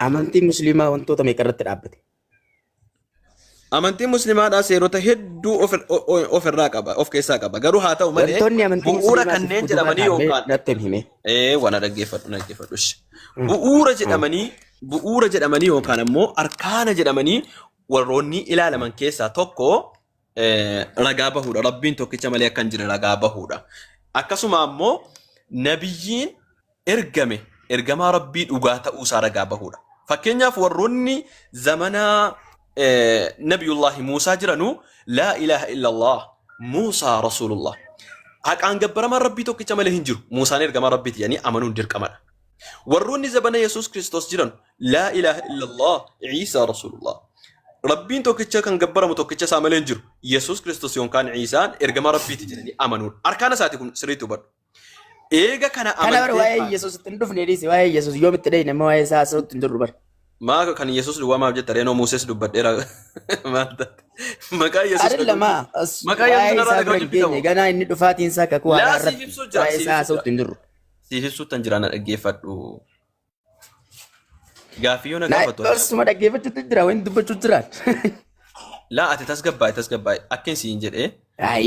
amantiin musliimaa wantoota meeqa irratti dhaabbate? Amantiin musliimaadhaa seerota hedduu ofirraa qaba, of keessaa qaba. Garuu haa ta'u malee Wantoonni amantii bu'uura musliimaatiif kanneen utubaa jedhamanii dhaabee yookaan natti himi. Ee, waan dhaggeeffadhu na dhaggeeffadhu. Ishi. Bu'uura jedhamanii bu'uura jedhamanii yookaan ammoo arkaana jedhamanii warroonni ilaalaman keessaa tokko ragaa bahuudha. Rabbiin tokkicha malee akka hin jirre ragaa bahuudha. Akkasuma ammoo nabiyyiin ergame ergamaa Rabbii dhugaa ta'uusaa ragaa bahuudha. Fakkeenyaaf warroonni zamana Nabiyullaahi Muusaa jiranu laa ilaaha illallah Muusaa Rasuulullah. Haqaan gabbaramaan Rabbii tokkicha malee hin jiru. Muusaan ergamaa Rabbiiti jedhanii amanuun dirqamadha. Warroonni zabana Yesuus Kiristoos jiran laa ilaaha illallah Iisaa Rasuulullah. Rabbiin tokkicha kan gabbaramu tokkicha isaa malee hin jiru. Yesuus Kiristoos yookaan Iisaan ergamaa Rabbiiti jedhanii amanuudha. Arkaana isaati kun sirriitti hubadhu. Eega kana Kana bara amantee waa'ee Yesuus itti hin dhufne dhiisi. Waa'ee Yesuus yoom itti dhayne amma waa'ee isaa haasa'utti hin jirru bara. Maa kan Yesuus duwwaa maaf jetta reenoo Musees dubbadheera. Maal taate? Maqaa Yesuus Adin dhaga'uu lama Maqaa Yesuus waa'ee narraa isaa dhaga'uu bira hin geenye jibbitamu. ganaa inni dhufaatiin isaa kakuu haaraa Laa siif irratti ibsuu jira waa'ee siif isaa ibsuu jira. haasa'utti hin jirru. Siif ibsuuttan jira na dhaggeeffadhu. Gaaffii yoo na Na gaafattu ati osuma dhaggeeffachuutti jira wanti dubbachuu jiraan. Laa ati tasgabbaa'e tasgabbaa'e akkin siin jedhee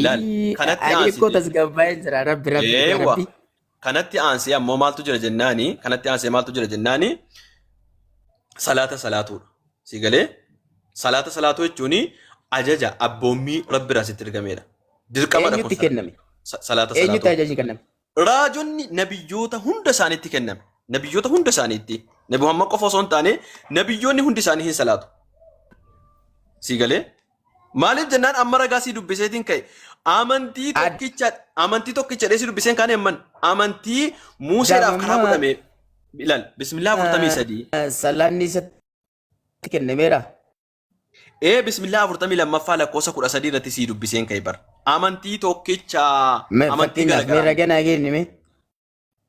laal Ayii kanatti ani koo aansitee tasgabbaa'ee jira rabbi rabbi yaa eewwa rabbi. kanatti aansee ammoo maaltu jira jennaani kanatti aansee maaltu jira jennaani salaata salaatuudha. Si galee salaata salaatuu jechuun ajaja abboommii rabbi irraa sitti ergameedha. Dirqamadha kun Eenyutti kenname? salaata Eenyutti salaatuun. ajajni kenname? Raajonni nabiyyoota hunda isaaniitti kenname. Nabiyyoota hunda isaaniitti. Nabi Muhammad qofa osoo hin taane nabiyyoonni hundi isaanii hin salaatu. Sii galee? Maaliif jennaan amma ragaa sii dubbiseetiin ka'e. Amantii tokkicha amantii tokkicha jedhee sii dubbiseen kaane amman amantii Muuseedhaaf karaa Damma godhame ilaal bismillah 43 salaanni isatti kennameera. Ee bismillah 42ffaa lakkoofsa 13 irratti sii dubbiseen ka'e bar. Amantii tokkicha Mee amantii fakkeenyaaf mee garagaraa. ragaa naa kenni mee.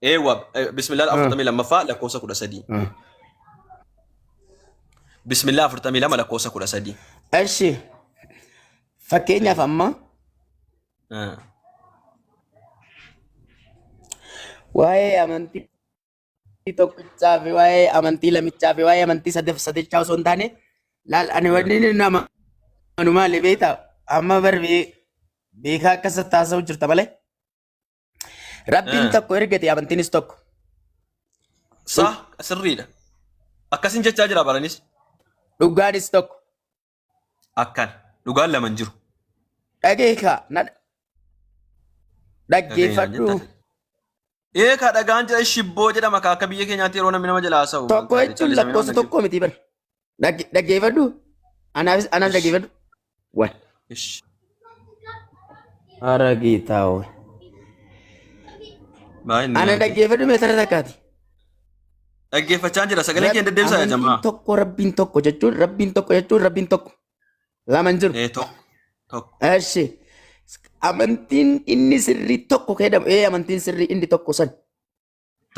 Eewwa bismillah 42ffaa lakkoofsa 13. Bismillah 42 lakkoofsa 13. Eshi fakkeenyaaf amma waa'ee amantii tokkichaa fi waa'ee amantii lamichaa fi waa'ee amantii sadef sadichaa osoo hin taane laal ani wanni inni nama anu maali beektaa amma bar beekaa akkas taasisuu jirta malee rabbiin tokko ergate amantiinis tokko Sah sirriidha. Akkasin jechaa jira baranis. dhugaanis tokko Akkan dhugaan lama hin jiru. dhageeka na Dhageenyaan dhaggeeffadhu jetta. Ee ka dhagaan jira shibboo jedhama ka akka biyya keenyaatti yeroo namni nama jala haasa'u. Tokko jechuun Callisamee nama lakkoofsa dhaggeeffatu. tokko miti bar. Dhaggeeffadhu. Anaafis anaaf Ish. dhaggeeffadhu. Wan. Ish. Ara geetaa hoo. Baay'ee Ana nyaate. dhaggeeffadhu meetara takkaati. Dhaggeeffachaa jira sagalee kee deddeebisaa yaa Amantiin jamaa. tokko rabbiin tokko jechuun rabbiin tokko jechuun rabbiin tokko. Lama hin jiru. Ee tokko tokko. Eshi. Amantiin inni sirrii tokko jedhamu ee amantiin sirrii inni tokko san.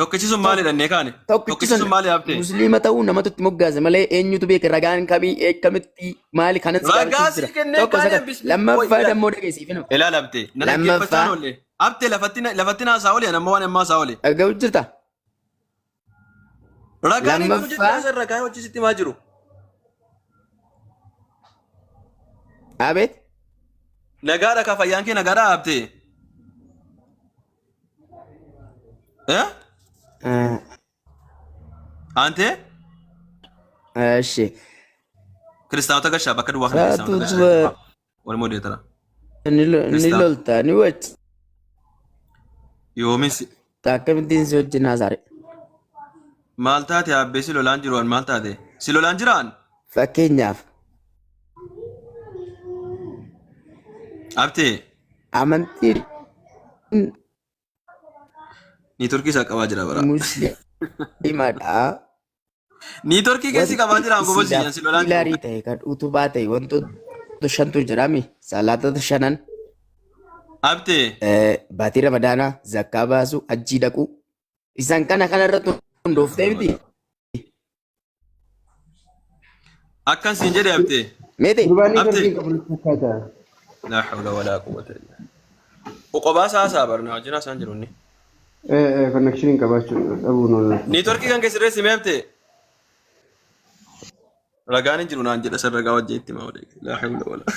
Tokkichi sun maali dhannee kaane? Tokkichi Tokkichi sun sun maali haftee? musliima ta'uu namatu itti moggaase malee eenyutu beeka ragaan kamii eekkamitti maali kanan si Ragaa gaafachuuf sii jira. kennee Tokko isa kaane kana. bismillah. Lammaffaa dammoo dhageessiif hima. Ilaala abtee. Na dhaggeeffachaa Lammaffaa oolle. Abtee lafatti lafatti naasaa oole amma waan ammaa isaa oole. dhaga'u jirta. Ragaan hin jiru Lammaffaa jechaa isa ragaa hojii sitti himaa jiru. abeet Nagaadha ka fayyaan kee nagaadha abtee. Eh? Aantee? Eshi. Kiristaanota gashaa bakka duwwaa kana Saatu kiristaanota gashaa. Wal moodeetara. ni Kiristaanota. lolta ni wacca Yoomin si akkamittiin si wajjin haasaare. maal taate abbee si lolaan jiru an maal taate? Si lolaan jiraan? Fakkeenyaaf Abtee amantiin niitorkii isaa qabaa jira bara. musliimadha. Niitorkii keessi qabaa Wanti jira gobosi isiidhaaf an si lolaan jiru. pilaarii ta'e kan utubaa ta'e wantoota shantu jiraami. Salaatota shanan Abtee baatii ramadaanaa zakkaa baasuu hajjii dhaquu isaan kana kana irratti hundooftee miti. Akkan siin jedhe abtee. Meeti Gurbaan Abtee. niitorkii qabu natti fakkaata. Laa hawla walaa quwwata illa billah. Qophaa isaa haasaa barnaa wajjin haasaan jiru inni. Konnekshinii qabaachuu dhabuun oolu. Niitorkii kan keessi reessi mee abtee. Ragaan hin jiru naan jedha san ragaa wajjin itti himaa olee. Laa hawla walaa.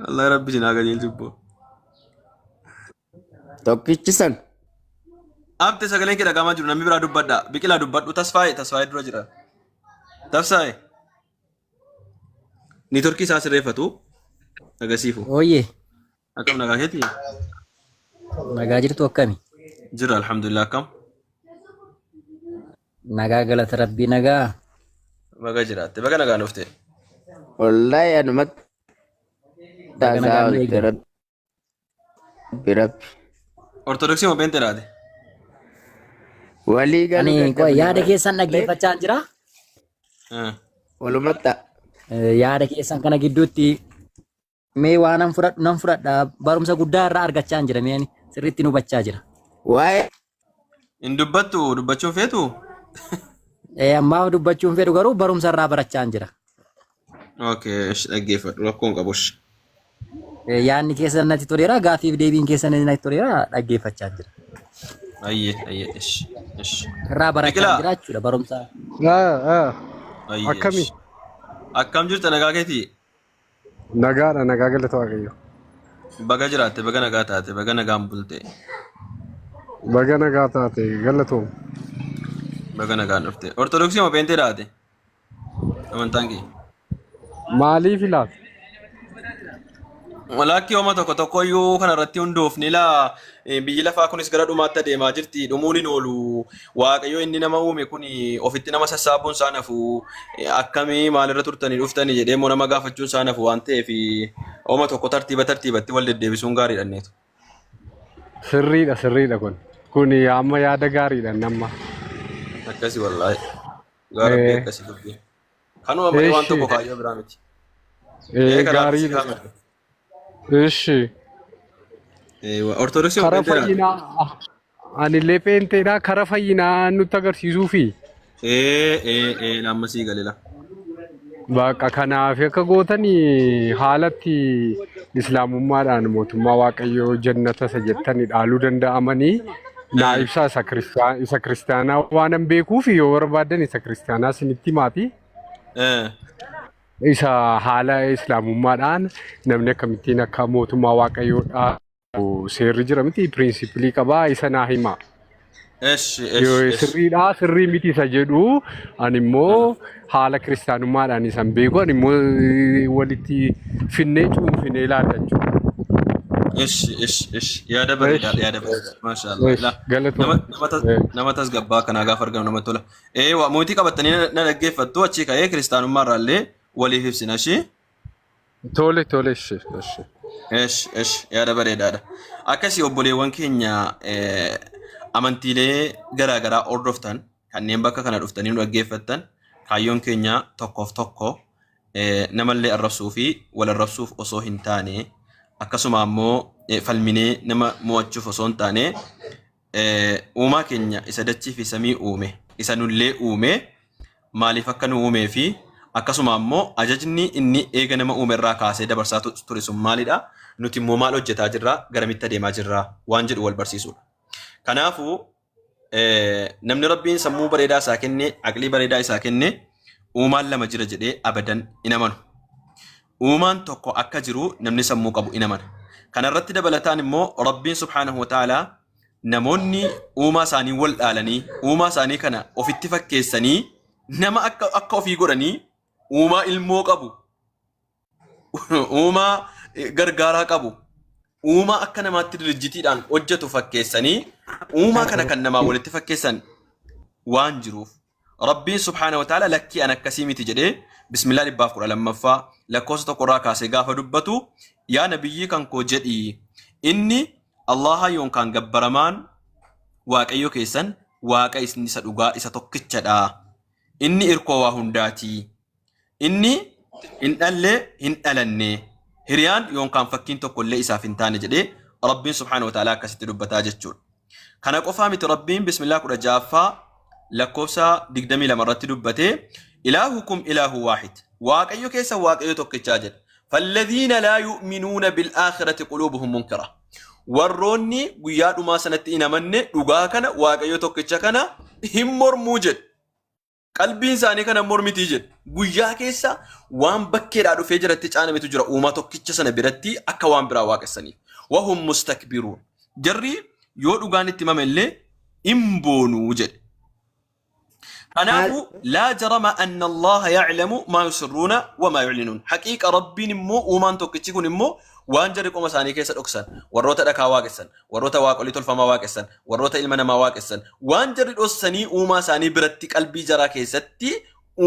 Allah rabbi isin haa qajeelchu boo. Tokkichi san Abte sagaleen kee dhagahamaa jiru namni biraa dubbadha. Biqilaa dubbadhu tasfaa'e tasfaa'e dura jira. Tafsaa'e. Niitorkii isaa sirreeffatu agasiifu. Ooyye, Akkam nagaa keetii? nagaa jirtu akkami? Jira alhamdulillah akkam. Nagaa galata rabbii nagaa. Baga jiraatte baga nagaan dhufte. Wallaahi anumatti Baga taasaa nagaan nu oolte eegdan. rabbi rabbi. Ortodoksii moo pheenxee laate? Walii galuu Ani qoy dadhabne yaada bara. keessan dhaggeeffachaa jira. Walumatta. Yaada keessan kana gidduutti mee waa nan fudhadhu nan fudhadha barumsa guddaa irraa argachaa jira mee ani sirriitti nu hubachaa jira. Waa'ee Hin dubbattu dubbachuun feetu? Ammaaf dubbachuun fedhu garuu barumsa irraa barachaa jira. Okay, ish dhaggeeffadhu rakkoon qabu ish. Yaadni keessan natti toleera gaaffiif deebiin keessan natti toleera dhaggeeffachaa jira. Ayyee ayyee ish ish. Irraa barachaa Biqilaa. jira jechuudha barumsa. Ayyee Akkami? ish. Akkam jirta nagaa keetii? Nagaadha, nagaa galata Waaqayyo. Baga jiraatte baga nagaa taate baga nagaan bulte Baga nagaa taate galatoom. baga nagaan dhufte. Ortodoksii moo pheenxee taate? Amantaan kee. Maaliif laata? Walaakkii homa tokko tokko iyyuu kana irratti hundoofne laa biyyi lafaa kunis gara dhumaatti adeemaa jirti dhumuun hin oolu waaqayyo inni nama uume kun ofitti nama sassaabuun isaa nafu akkamii maalirra turtanii dhuftanii jedhee immoo nama gaafachuun isaa nafu waan ta'eef homa tokko tartiiba tartiibatti wal deddeebisuun gaariidha inneetu. Sirriidha, sirriidha kun. Kun amma yaada gaariidha nama. Akkasi wallaahi. Dhugaa rabbii akkasi dubbii. Kanuma malee waan Eshi. tokko kaayyoo biraa miti. Ee kanaaf si Gaariidha. gaafadha. Eshi. Ortodoksii moo Kara pheenxee laata? fayyinaa anillee pheenxeedha kara fayyinaa nutti agarsiisuufi. Ee ee ee amma sii galela. Baqa kanaaf akka gootanii haalatti islaamummaadhaan mootummaa waaqayyoo jannata isa jettanii dhaaluu danda'amanii naa ibsaa isa isa kiristaanaa waanan beekuuf yoo barbaadan isa kiristaanaa isinitti himaati. Isa haala islaamummaadhaan namni akkamittiin akka mootummaa waaqayyoo dhaalu seerri jira miti pirinsipilii qabaa isa naa himaa. Eshi eshi Yoo eshi. sirriidhaa sirrii miti isa jedhu ani immoo haala kiristaanummaadhaan isan beeku ani immoo walitti finnee cuunfinee ilaalla jechuudha. Eshi eshi eshi yaada bareedaadha Eshi yaada bareedaadha maashaallah. eshi Laa galatoom. nama nama tas nama tasgabbaa kanaa gaafa argamu namatti tola. Ee waa mootii qabattanii na dhaggeeffattu achii ka'ee kiristaanummaa irraallee waliif ibsina ishii. Tole tole eshi eshi. Esh esh yaada bareedaadha. Akkasii obboleewwan keenya amantiilee garaa garaa hordoftan kanneen bakka kana dhuftanii nu dhaggeeffattan kaayyoon keenya tokkoof tokko namallee arrabsuu fi wal arrabsuuf osoo hin taane akkasuma ammoo falminee nama mo'achuuf osoo hin taane uumaa keenya isa dachii fi samii uume isa nullee uume maaliif akka nu uumee fi akkasuma ammoo ajajni inni eega nama uume irraa kaasee dabarsaa ture sun maalidha? Nuti immoo maal hojjetaa jirra? Garamitti adeemaa jirra? Waan jedhu wal barsiisuudha. Kanaafuu namni Rabbiin sammuu bareedaa isaa kenne, aqlii bareedaa isaa kenne uumaan lama jira jedhee abadan hin amanu. Uumaan tokko akka jiru namni sammuu qabu hin amana. Kana irratti dabalataan immoo Rabbiin subhaanahu wa ta'aalaa namoonni uumaa isaanii wal dhaalanii uumaa isaanii kana ofitti fakkeessanii nama akka akka ofii godhanii uumaa ilmoo qabu uumaa gargaaraa qabu uumaa akka namaatti dirijjitiidhaan hojjetu fakkeessanii uumaa kana kan namaa walitti fakkeessan waan jiruuf Rabbiin subhaana wa ta'ala lakkii an akkasii miti jedhee bismillaa 112ffaa lakkoofsa tokkorraa kaasee gaafa dubbatu yaa nabiyyii kan koo jedhii inni Allaha yookaan gabbaramaan Waaqayyo keessan Waaqa isa dhugaa isa tokkichadha. Inni irkoo waa hundaati. Inni hin dhalle hin dhalanne. Hiriyaan yookaan fakkiin tokko illee isaaf hin taane jedhee Rabbiin subhaanahu wa ta'ala akkasitti dubbataa jechuudha. Kana qofaa miti Rabbiin bismillaa 16ffaa lakkoofsa 22 irratti dubbatee ilaahukum ilaahu waahid. Waaqayyo keessa Waaqayyo tokkichaa jedha. Falladhiina laa yu'minuuna bil-aakhirati quluubuhum munkara. Warroonni guyyaa dhumaa sanatti hin amanne dhugaa kana Waaqayyo tokkicha kana hin mormuu jedhe. Qalbiin isaanii kana mormitii jedhe. Guyyaa keessa waan bakkeedhaa dhufee jiratti caanametu jira uumaa tokkicha sana biratti akka waan biraa waaqessaniif. Wahum mustakbiruun. Jarri yoo dhugaan itti himame illee hin boonuu jedhe. Kanaafuu laa jarama anna Allaha ya'lamu maa yusirruuna wa maa yu'linuun. Haqiiqa Rabbiin immoo uumaan tokkichi kun immoo waan jarri qoma isaanii keessa dhoksan, warroota dhakaa waaqessan, warroota waaqolii tolfamaa waaqessan, warroota ilma namaa waaqessan, waan jarri dhossanii uumaa isaanii biratti qalbii jaraa keessatti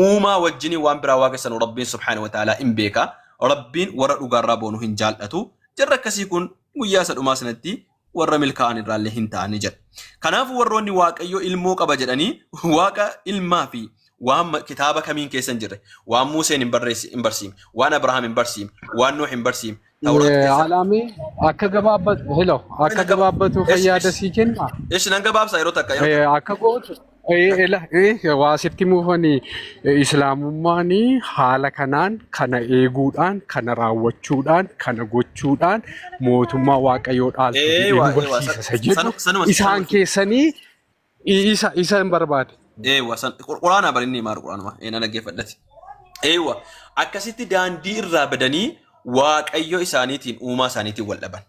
uumaa wajjiniin waan biraa waaqessan Rabbiin subhaanahu wa ta'aalaa in beeka. Rabbiin warra dhugaarraa boonu hin jaallatu. Jarri akkasii kun guyyaa isa dhumaa sanatti warra milkaa'an irraallee hin ta'ani jedha. Kanaafuu warroonni Waaqayyo ilmoo qaba jedhanii Waaqa ilmaa fi waan kitaaba kamiin keessa hin jirre, waan Museen hin barreessi hin barsiifne, waan Abrahaam hin barsiifne, waan Nuh hin barsiifne, Tawraat keessa Alaamee akka gabaabbatu hello akka Nan gaba- gabaabbatuuf Ish, yaada ish. sii kenna. Ish nan gabaabsa yeroo takka yeroo takka. Akka gootu waa sitti muufanii islaamummaan haala kanaan kana eeguudhaan kana raawwachuudhaan kana gochuudhaan mootummaa waaqayyoo dhaaltu jedhee nu Eewa eewa barsiisa isa jedhu sanuma isaan sanuma keessanii isa hin barbaade. Eewa san quraana bari inni himaa quraanuma nan dhaggeeffadhati. Eewa akkasitti daandii irraa badanii waaqayyo isaaniitiin uumaa isaaniitiin wal dhaban.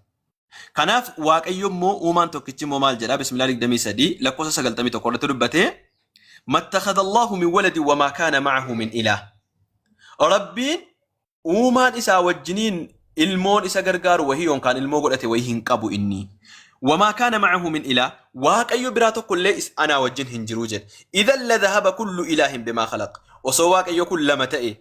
Kanaaf Waaqayyo immoo uumaan tokkichi immoo maal jedha? Bismillah 23 lakkoofsa 91 irratti dubbatee mattakhadallahu min waladin wamaa kaana ma'ahu min ilaah. Rabbiin uumaan isaa wajjiniin ilmoon isa gargaaru wahii yookaan ilmoo godhate wahii hin qabu inni. Wamaa kaana ma'ahu min ilaah. Waaqayyo biraa tokko illee anaa wajjin hin jiru jedhe. Idhan la dhahaba kullu ilaahin bimaa khalaq. Osoo Waaqayyo kun lama ta'e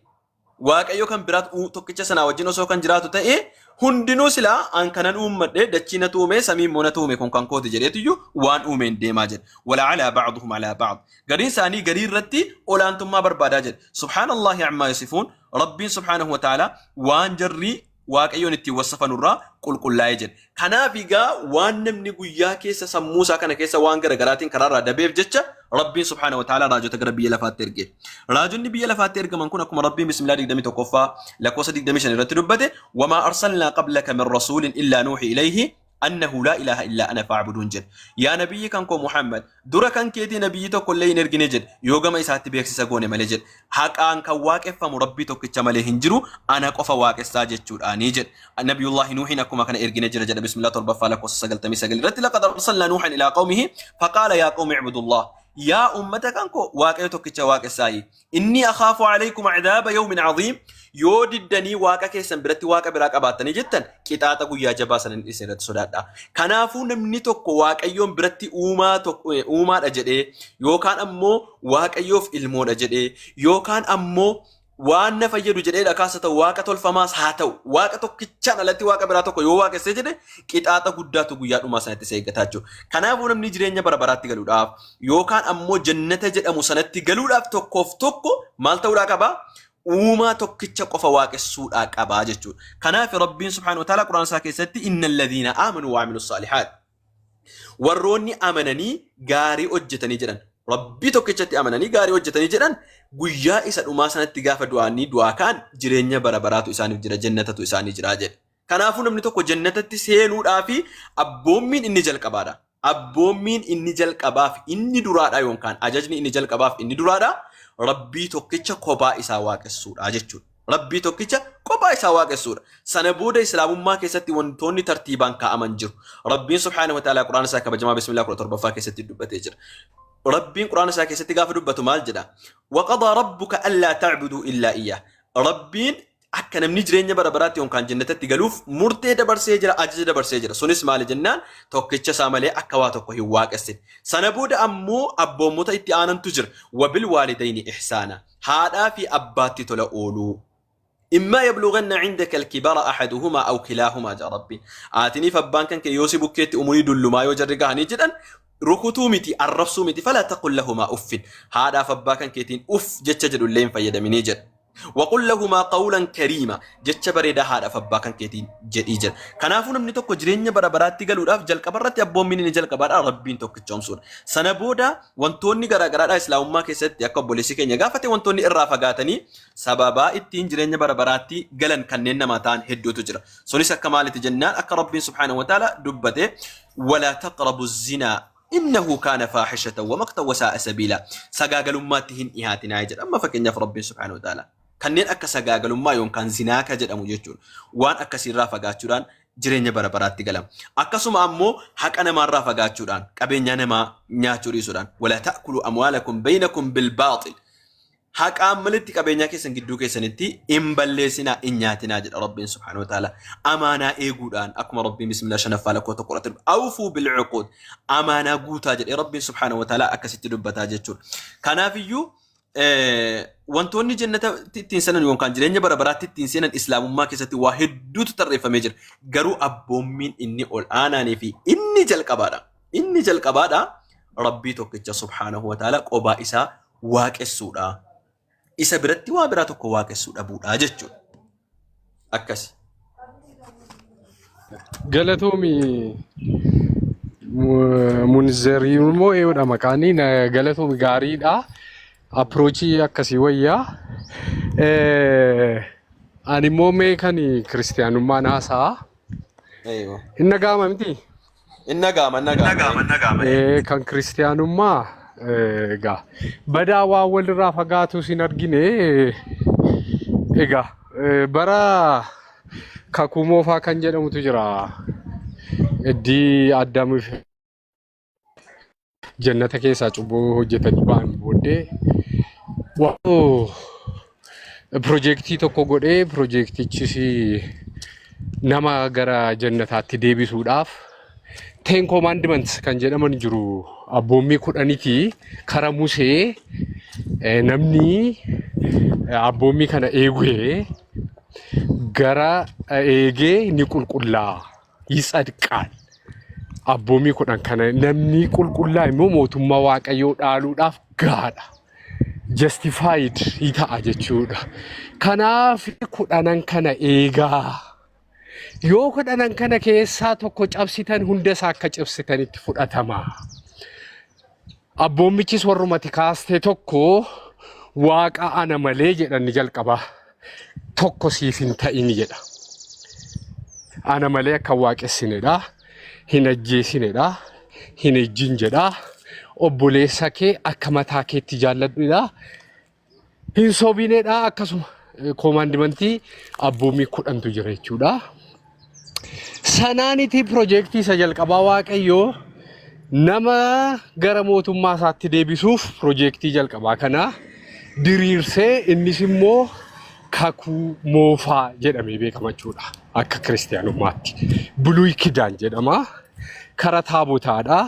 Waaqayyo kan biraat tokkicha sanaa wajjin osoo kan jiraatu ta'e hundinuu silaa an kanan uummadhe dachii natu uume samii immoo natu uume kun kan kooti jedheetuyyu waan uumeen deemaa jedhe. Wala alaa ba'duhum alaa ba'd. Gariin isaanii garii irratti olaantummaa barbaadaa jedhe. Subhaanallahi ammaa yasifuun Rabbiin subhaanahu wa ta'ala waan jarri Waaqayyoon ittiin wassafanurraa qulqullaa'ee jedhe. Kanaaf egaa waan namni guyyaa keessa sammuu isaa kana keessa waan garagaraatiin karaarraa dabeef jecha Rabbiin subhaanahu wa ta'ala raajota gara biyya lafaatti erge. Raajonni biyya lafaatti ergaman kun akkuma Rabbiin bismillah 21ffaa lakkoofsa 25 irratti dubbate wamaa arsalnaa qablaka min rasuulin illaa nuuhi ilayhi annahu laa ilaaha illaa ana fa'buduun jedhe. Yaa nabiyyi kan koo Muhammad dura kan keetii nabiyyi tokko illee hin ergine jedhe yoo gama isaatti beeksisa goone malee jedhe. Haqaan kan waaqeffamu Rabbii tokkicha malee hin jiru ana qofa waaqessaa jechuudhaanii jedhe. Nabiyullahi Nuuhin akkuma kana ergine jira jedha bismillah torbaffaa lakkoofsa 99 irratti laqad arsalnaa Nuuhan ilaa qawmihi faqaala yaa qawmi i'budullah. Yaa ummata kan koo waaqayyo tokkicha waaqessaayi. Inni akhaafu alaykum cadaaba yawmin caziim yoo diddanii waaqa keessan biratti waaqa biraa qabaattanii jettan qixaaxa guyyaa jabaa sana isin irratti sodaadha. Kanaafuu namni tokko waaqayyoon biratti uumaa tokko uumaadha jedhee yookaan ammoo waaqayyoof ilmoodha jedhee yookaan ammoo waan na fayyadu jedhee dhakaas haa ta'u waaqa tolfamaas haa ta'u waaqa tokkichaan alatti waaqa biraa tokko yoo waaqessee jedhe qixaaxa guddaatu guyyaa dhumaa sanatti isa eeggataa jechuudha. Kanaafuu namni jireenya bara baraatti galuudhaaf yookaan ammoo jannata jedhamu sanatti galuudhaaf tokkoof tokko maal ta'uudhaa qaba? Uumaa tokkicha qofa waaqessuudhaa qabaa jechuudha. Kanaaf Rabbiin subhaanahu wa ta'ala Qur'aana isaa keessatti innal ladhiina aamanu wa amilu saalihaat warroonni amananii gaarii hojjetanii jedhan Rabbii tokkichatti amananii gaarii hojjetanii jedhan guyyaa isa dhumaa sanatti gaafa du'aanii du'aa ka'an jireenya bara baraatu isaaniif jira jannatatu isaanii jira jedhe. Kanaafuu namni tokko jannatatti seenuudhaa fi abboommiin inni jalqabaadha. Abboommiin inni jalqabaaf inni duraadha yookaan ajajni inni jalqabaaf inni duraadha Rabbii tokkicha kophaa isaa waaqessuudha jechuudha. Rabbii tokkicha kophaa isaa waaqessuudha. Sana booda Islaamummaa keessatti wantoonni tartiibaan kaa'aman jiru. Rabbiin subhaanahu wa ta'ala Qur'aana isaa kabajamaa bismillah 17ffaa keessatti dubbatee jira. Rabbiin Qur'aana isaa keessatti gaafa dubbatu maal jedha? Waqadaa rabbuka allaa ta'buduu illaa iyyah. Rabbiin akka namni jireenya bara baraatti yookaan jannatatti galuuf murtee dabarsee jira, ajaja dabarsee jira. Sunis maali jennaan tokkicha isaa malee akka waa tokko hin waaqessine. Sana booda ammoo abboommota itti aanantu jira. Wabil waalidayni ihsaana. Haadhaa fi abbaatti tola ooluu. Immaa yablughanna indaka alkibara ahaduhumaa aw kilaahumaa jedha Rabbiin. Haatiniif abbaan kan kee yoo si bukkeetti umurii dullumaa yoo jarri gahanii jedhan rukutuu miti arrabsuu miti falaa taqul lahumaa uffin. Haadhaaf abbaa kan keetiin uff jecha jedhu illee hin fayyadaminii jedha. Waqul lahumaa qawlan kariima jecha bareedaa haadhaaf abbaa kan keetiin jedhii jedha. Kanaafuu namni tokko jireenya bara baraatti galuudhaaf jalqaba irratti abboommiin inni jalqabaadha Rabbiin tokkichoomsuudha. Sana booda wantoonni garaagaraadha Islaamummaa keessatti akka obboleessi keenya gaafate wantoonni irraa fagaatanii sababaa ittiin jireenya bara baraatti galan kanneen namaa ta'an hedduutu jira. Sunis akka maalitti jennaan akka Rabbiin subhaanahu wa ta'ala dubbate walaa taqrabu zinaa innahu kaana faahishatan wa maqtan wa saa'a sabiila sagaagalummaatti hin dhihaatinaa jedha. Amma fakkeenyaaf Rabbiin subhaanahu wa ta'ala kanneen akka sagaagalummaa yookaan zinaa ka jedhamu jechuudha. Waan akkasiirraa fagaachuudhaan jireenya bara baraatti galama. Akkasuma ammoo haqa namaarraa fagaachuudhaan qabeenyaa namaa nyaachuu dhiisuudhaan walaa ta'kulu amwaalakum baynakum bilbaaxil haqaan malitti qabeenyaa keessan gidduu keessanitti hin balleessinaa hin nyaatinaa jedha Rabbiin subhaanahu wa ta'ala. Amaanaa eeguudhaan akkuma Rabbiin bismillah shanaffaa lakkoo tokko irratti awfuu bilcuquud amaanaa guutaa jedhee Rabbiin subhaanahu wa ta'ala akkasitti dubbataa jechuudha. Kanaafiyyuu Wantoonni jannata ittiin seenan yookaan jireenya bara baraatti ittiin seenan islaamummaa keessatti waa hedduutu tarreeffamee jira. Garuu abboommiin inni ol aanaanii fi inni jalqabaadha. Inni jalqabaadha Rabbii tokkicha subhaanahu wa ta'ala qobaa isaa waaqessuudha. Isa biratti waa biraa tokko waaqessuu dhabuudha jechuudha. Akkasi. Galatoomi Munzerii immoo eeyoodha maqaanii galatoomi gaariidha. Approachii akkasii wayyaa. Ani immoo mee kan kiristiyaanummaan haasa'a. Eeyyoo. Hin dhaga'ama miti? Inni dhaga'ama, inni dhaga'ama. Kan kiristiyaanummaa egaa badaa waan walirraa fagaatus hin argine egaa bara kakuu moofaa kan jedhamutu jira. Iddii Addaamiif jannata keessaa cubbuu hojjetanii ba'an booddee waan piroojeektii tokko godhee piroojeektichis nama gara jannataatti deebisuudhaaf Ten Commandments kan jedhaman jiru abboommii kudhaniti kara Musee namni abboommii kana eegee gara eegee ni qulqullaa'a yitsadqaal. Abboommii 10 kana namni qulqullaa immoo mootummaa Waaqayyoo dhaaluudhaaf gahaadha. Justified ta'a jechuudha. Kanaaf kudhanan kana eegaa. Yoo kudhanan kana keessaa tokko cabsitan hunda isaa akka cabsitanitti fudhatama. Abboommichis warrumati kaastee tokko waaqa ana malee jedhan ni jalqaba. Tokko siif hin ta'in jedha. Ana malee akka hin waaqessinedha. Hin ajjeesinedha. Hin ejjin jedha. Obboleessa kee akka mataa keetti jaalladhudha. Hin sobinedha akkasuma koomaandimantii abboommii kudhantu jira jechuudha. Sanaaniti piroojeektii isa jalqabaa Waaqayyoo nama gara mootummaa isaatti deebisuuf piroojeektii jalqabaa kana diriirsee innis immoo kakuu moofaa jedhamee beekama jechuudha. Akka kiristiyaanummaatti. Buluy Kidaan jedhama. Kara taabotaadha.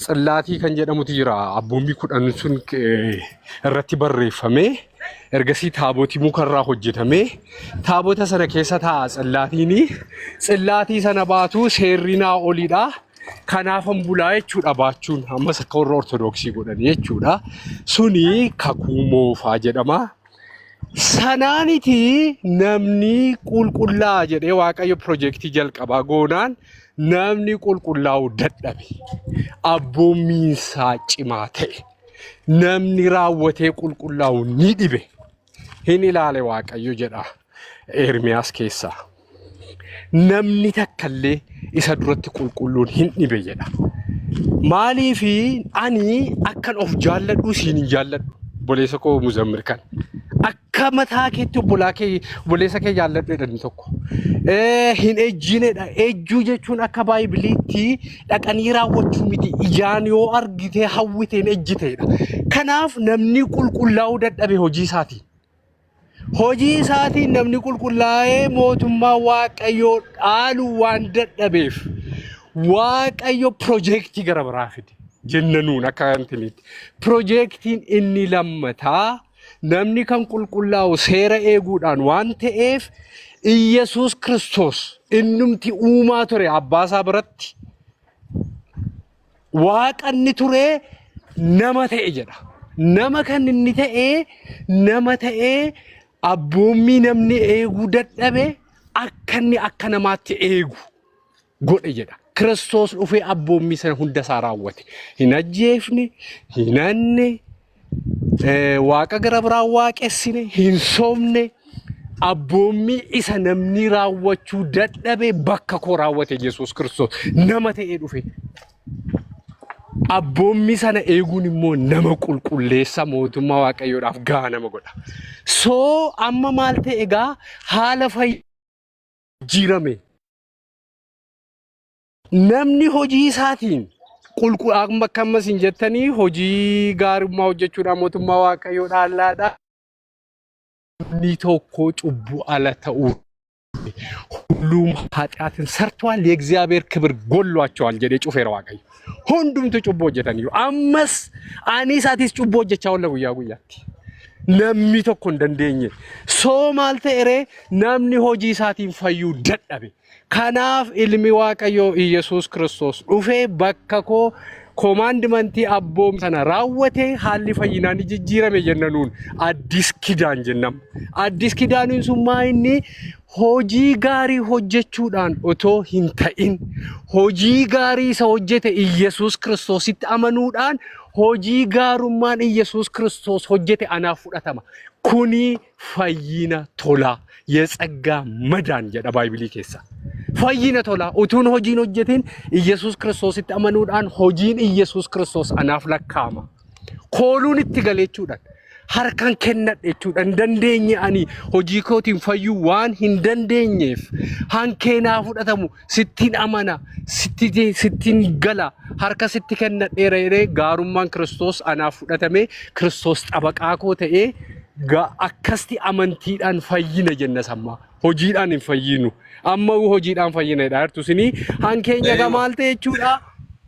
Tsillaatii kan jedhamutu jira. Abboommii 10 sun irratti barreeffamee ergasii taabotii mukarraa hojjetamee taabota sana keessa taa'a tsillaatiin. Tsillaatii sana baatu seerri naa olidha. Kanaafan bulaa jechuudha baachuun ammas akka warra Ortodoksii godhanii jechuudha. Suni kakuu moofaa jedhama. Sanaaniti namni qulqullaa'a jedhee Waaqayyo piroojeektii jalqabaa goonaan namni qulqullaa'uu dadhabe. Abboommiinsaa cimaa ta'e. Namni raawwatee qulqullaa'u ni dhibe. Hin ilaale Waaqayyo jedha Ermiyaas keessaa. Namni takka illee isa duratti qulqulluun hin dhibe jedha. Maaliif ani akkan of jaalladhu siin hin jaalladhu. Obboleessa koo Muzammir kan. Akka mataa keetti obbolaa kee obboleessa kee jaalladhu jedhan tokko. Hin ejjiinedha. Ejjuu jechuun akka baaybiliitti dhaqanii raawwachuu miti. Ijaan yoo argite hawwite hin ejjiteedha. Kanaaf namni qulqullaa'uu dadhabe hojii isaatiin. Hojii isaatiin namni qulqullaa'ee mootummaa Waaqayyoo dhaaluu waan dadhabeef Waaqayyo piroojeektii gara biraa fide jenna nuun akka antiniitti. Piroojeektiin inni lammataa namni kan qulqullaa'u seera eeguudhaan waan ta'eef Iyyasuus Kiristoos innumti uumaa ture abbaa isaa biratti Waaqa inni ture nama ta'e jedha. Nama kan inni ta'e nama ta'ee abboommii namni eeguu dadhabe akka inni akka namaatti eegu godhe jedha. Kiristoos dhufee abboommii sana hunda isaa raawwate. Hin ajjeefne, hin hanne, waaqa gara biraa waaqessine, hin sobne, abboommii isa namni raawwachuu dadhabe bakka koo raawwate Yesuus Kiristoos nama ta'ee dhufe. Abboommii sana eeguun immoo nama qulqulleessa mootummaa Waaqayyoodhaaf gahaa nama godha. So amma maal ta'e egaa haala fayyijjiirame. Namni hojii isaatiin qulqu amma akka amma isin jettanii hojii gaarummaa hojjechuudhaan mootummaa Waaqayyoo dhaallaadha. Namni tokko cubbuu ala ta'uu ሁሉም ኃጢአትን ሰርተዋል የእግዚአብሔር ክብር ጎሏቸዋል jedhee cufeera Waaqayyo. Hundumtu cubbuu hojjetaniiru. Ammas anis atis cubbuu hojjechaa oolla guyyaa guyyaatti. Namni tokko hin dandeenye. Soo maal ta'e ree? Namni hojii isaatiin fayyuu dadhabe. Kanaaf ilmi Waaqayyoo Iyyasuus Kiristoos dhufee bakka koo komaandimantii abboom sana raawwatee haalli fayyinaa ni jijjiirame jenna nuun addis kidaan jennam. Addis kidaaniin sun maa inni hojii gaarii hojjechuudhaan otoo hin ta'in hojii gaarii isa hojjete Iyyasuus Kiristoositti amanuudhaan hojii gaarummaan Iyyasuus Kiristoos hojjete anaaf fudhatama. Kuni fayyina tolaa yetsagaa madaan jedha baaybilii keessa. Fayyina tolaa utuun hojiin hojjetin Iyyasuus Kiristoositti amanuudhaan hojiin Iyyasuus Kiristoos anaaf lakkaa'ama. Kooluun itti gale jechuudhaan harkaan kennadhe jechuudha. Hin dandeenye ani hojii kootiin fayyuu waan hin dandeenyeef hankee naa fudhatamu sittiin amana sitti sittiin gala harka sitti kennadheera jedhee gaarummaan Kiristoos anaaf fudhatame Kiristoos xabaqaa koo ta'ee akkasti amantiidhaan fayyina jenna sammaa. Hojiidhaan hin fayyinu. Amma hojiidhaan fayyina jedha jirtu isinii. Hankeenya egaa maal ta'e jechuudha?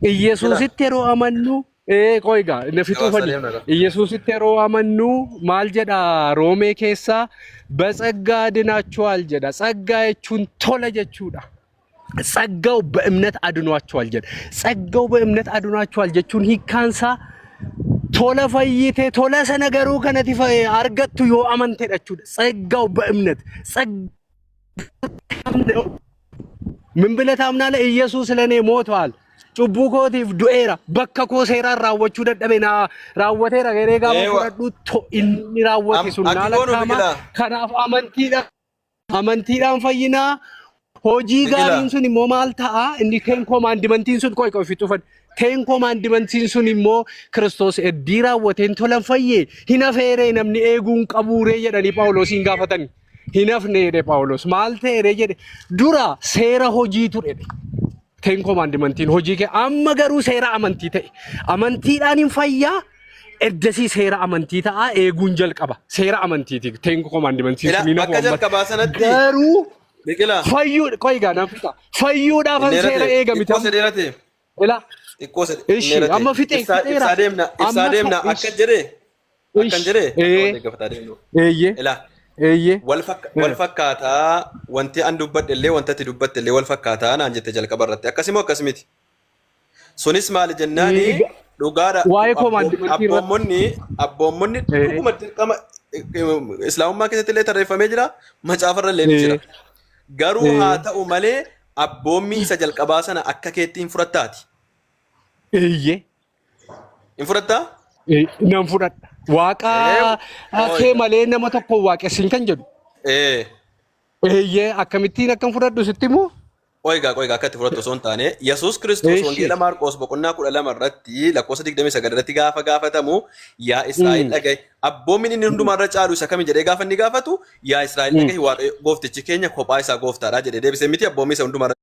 Iyyasuusitti yeroo amannu ee qoy egaa na fixuufani. Iyyasuusitti yeroo amannu maal jedha Roomee keessaa በጸጋ ድናችኋል jedha. Tsaggaa jechuun tola jechuudha. ጸጋው በእምነት አድኗቸዋል jedha. ጸጋው በእምነት አድኗቸዋል jechuun hiikkaan isaa tola fayyite tola sana garuu kanati argattu yoo amantedha jechuudha. ጸጋው በእምነት ምን ብለህ ታምናለህ? ኢየሱስ ለእኔ ሞቷል፣ cubbuu kootiif du'eera, bakka koo seeraan raawwachuu dadhabe naa raawwateera jedhee gaafa fudhadhu inni raawwate sun naa lakkaa'ama. Kanaaf amantiidhaan fayyinaa. Hojii gaariin sun immoo maal ta'a? Inni ten commandmentiin sun qoy qoy fixuufan. Ten commandmentiin sun immoo Kiristoos eddii raawwateen tolan fayyee hin hafeeree namni eeguu hin qabuuree jedhanii Phaawulosiin gaafatan. Hin hafne jedhe Phaawulos. Maal ta'eeree jedhe dura seera hojii ture. Ten commandmentiin hojii kee amma garuu seera amantii ta'e. Amantiidhaan hin fayyaa. Eddasii seera amantii ta'a eeguun jalqaba. Seera amantiiti. Ten commandmentiin Ila sun hin hafu bakka ammas. jalqabaa sanatti Garuu Biqilaa fayyuu qoy egaa nan fixa. Fayyuudhaafan hin seera dheerate eega miti xiqqoo se amma. dheerate Ila xiqqoo se hin ishi dheerate amma fixe ibsaa fixeera. ibsaa deemna ibsaa Amma deemna ka akka ishi jedhe akkan ishi jedhe akka ee wal deeggafataa deemnu eeyyee ila eeyyee wal fakka wal fakkaataa wanti an dubbadhe illee wanta ati dubbatte illee wal fakkaataa naan jette jalqaba irratti akkasimoo akkas miti sunis maali jennaani dhugaadha Waa'ee commandmentii irratti abboommonni ee dhuguma dirqama islaamummaa keessatti illee tarreeffamee jira macaafarra illee ni jira ee garuu haa ee ta'u malee abboommii isa jalqabaa sana akka keetti hin fudhattaati eeyyee hin fudhattaa Nan fudhadha. Waaqa Ee kee malee nama tokko waaqessin kan jedhu. ee Eeyyee akkamittiin akkan fudhadhu sitti himu? Qoygaa qoygaa akka itti fudhattu osoo hin taane Yesuus Kiristoos Eeshi. wangeela Maarqoos boqonnaa 12 irratti lakkoofsa 29 irratti gaafa gaafatamu yaa Israa'el dhaga'i abboommiin inni hundumaa irra caalu isa kami jedhee gaafa inni gaafatu yaa Israa'el dhaga'i Waaqayyo gooftichi keenya kophaa isaa gooftaadha jedhee deebisee miti abboommii isa hundumaa irra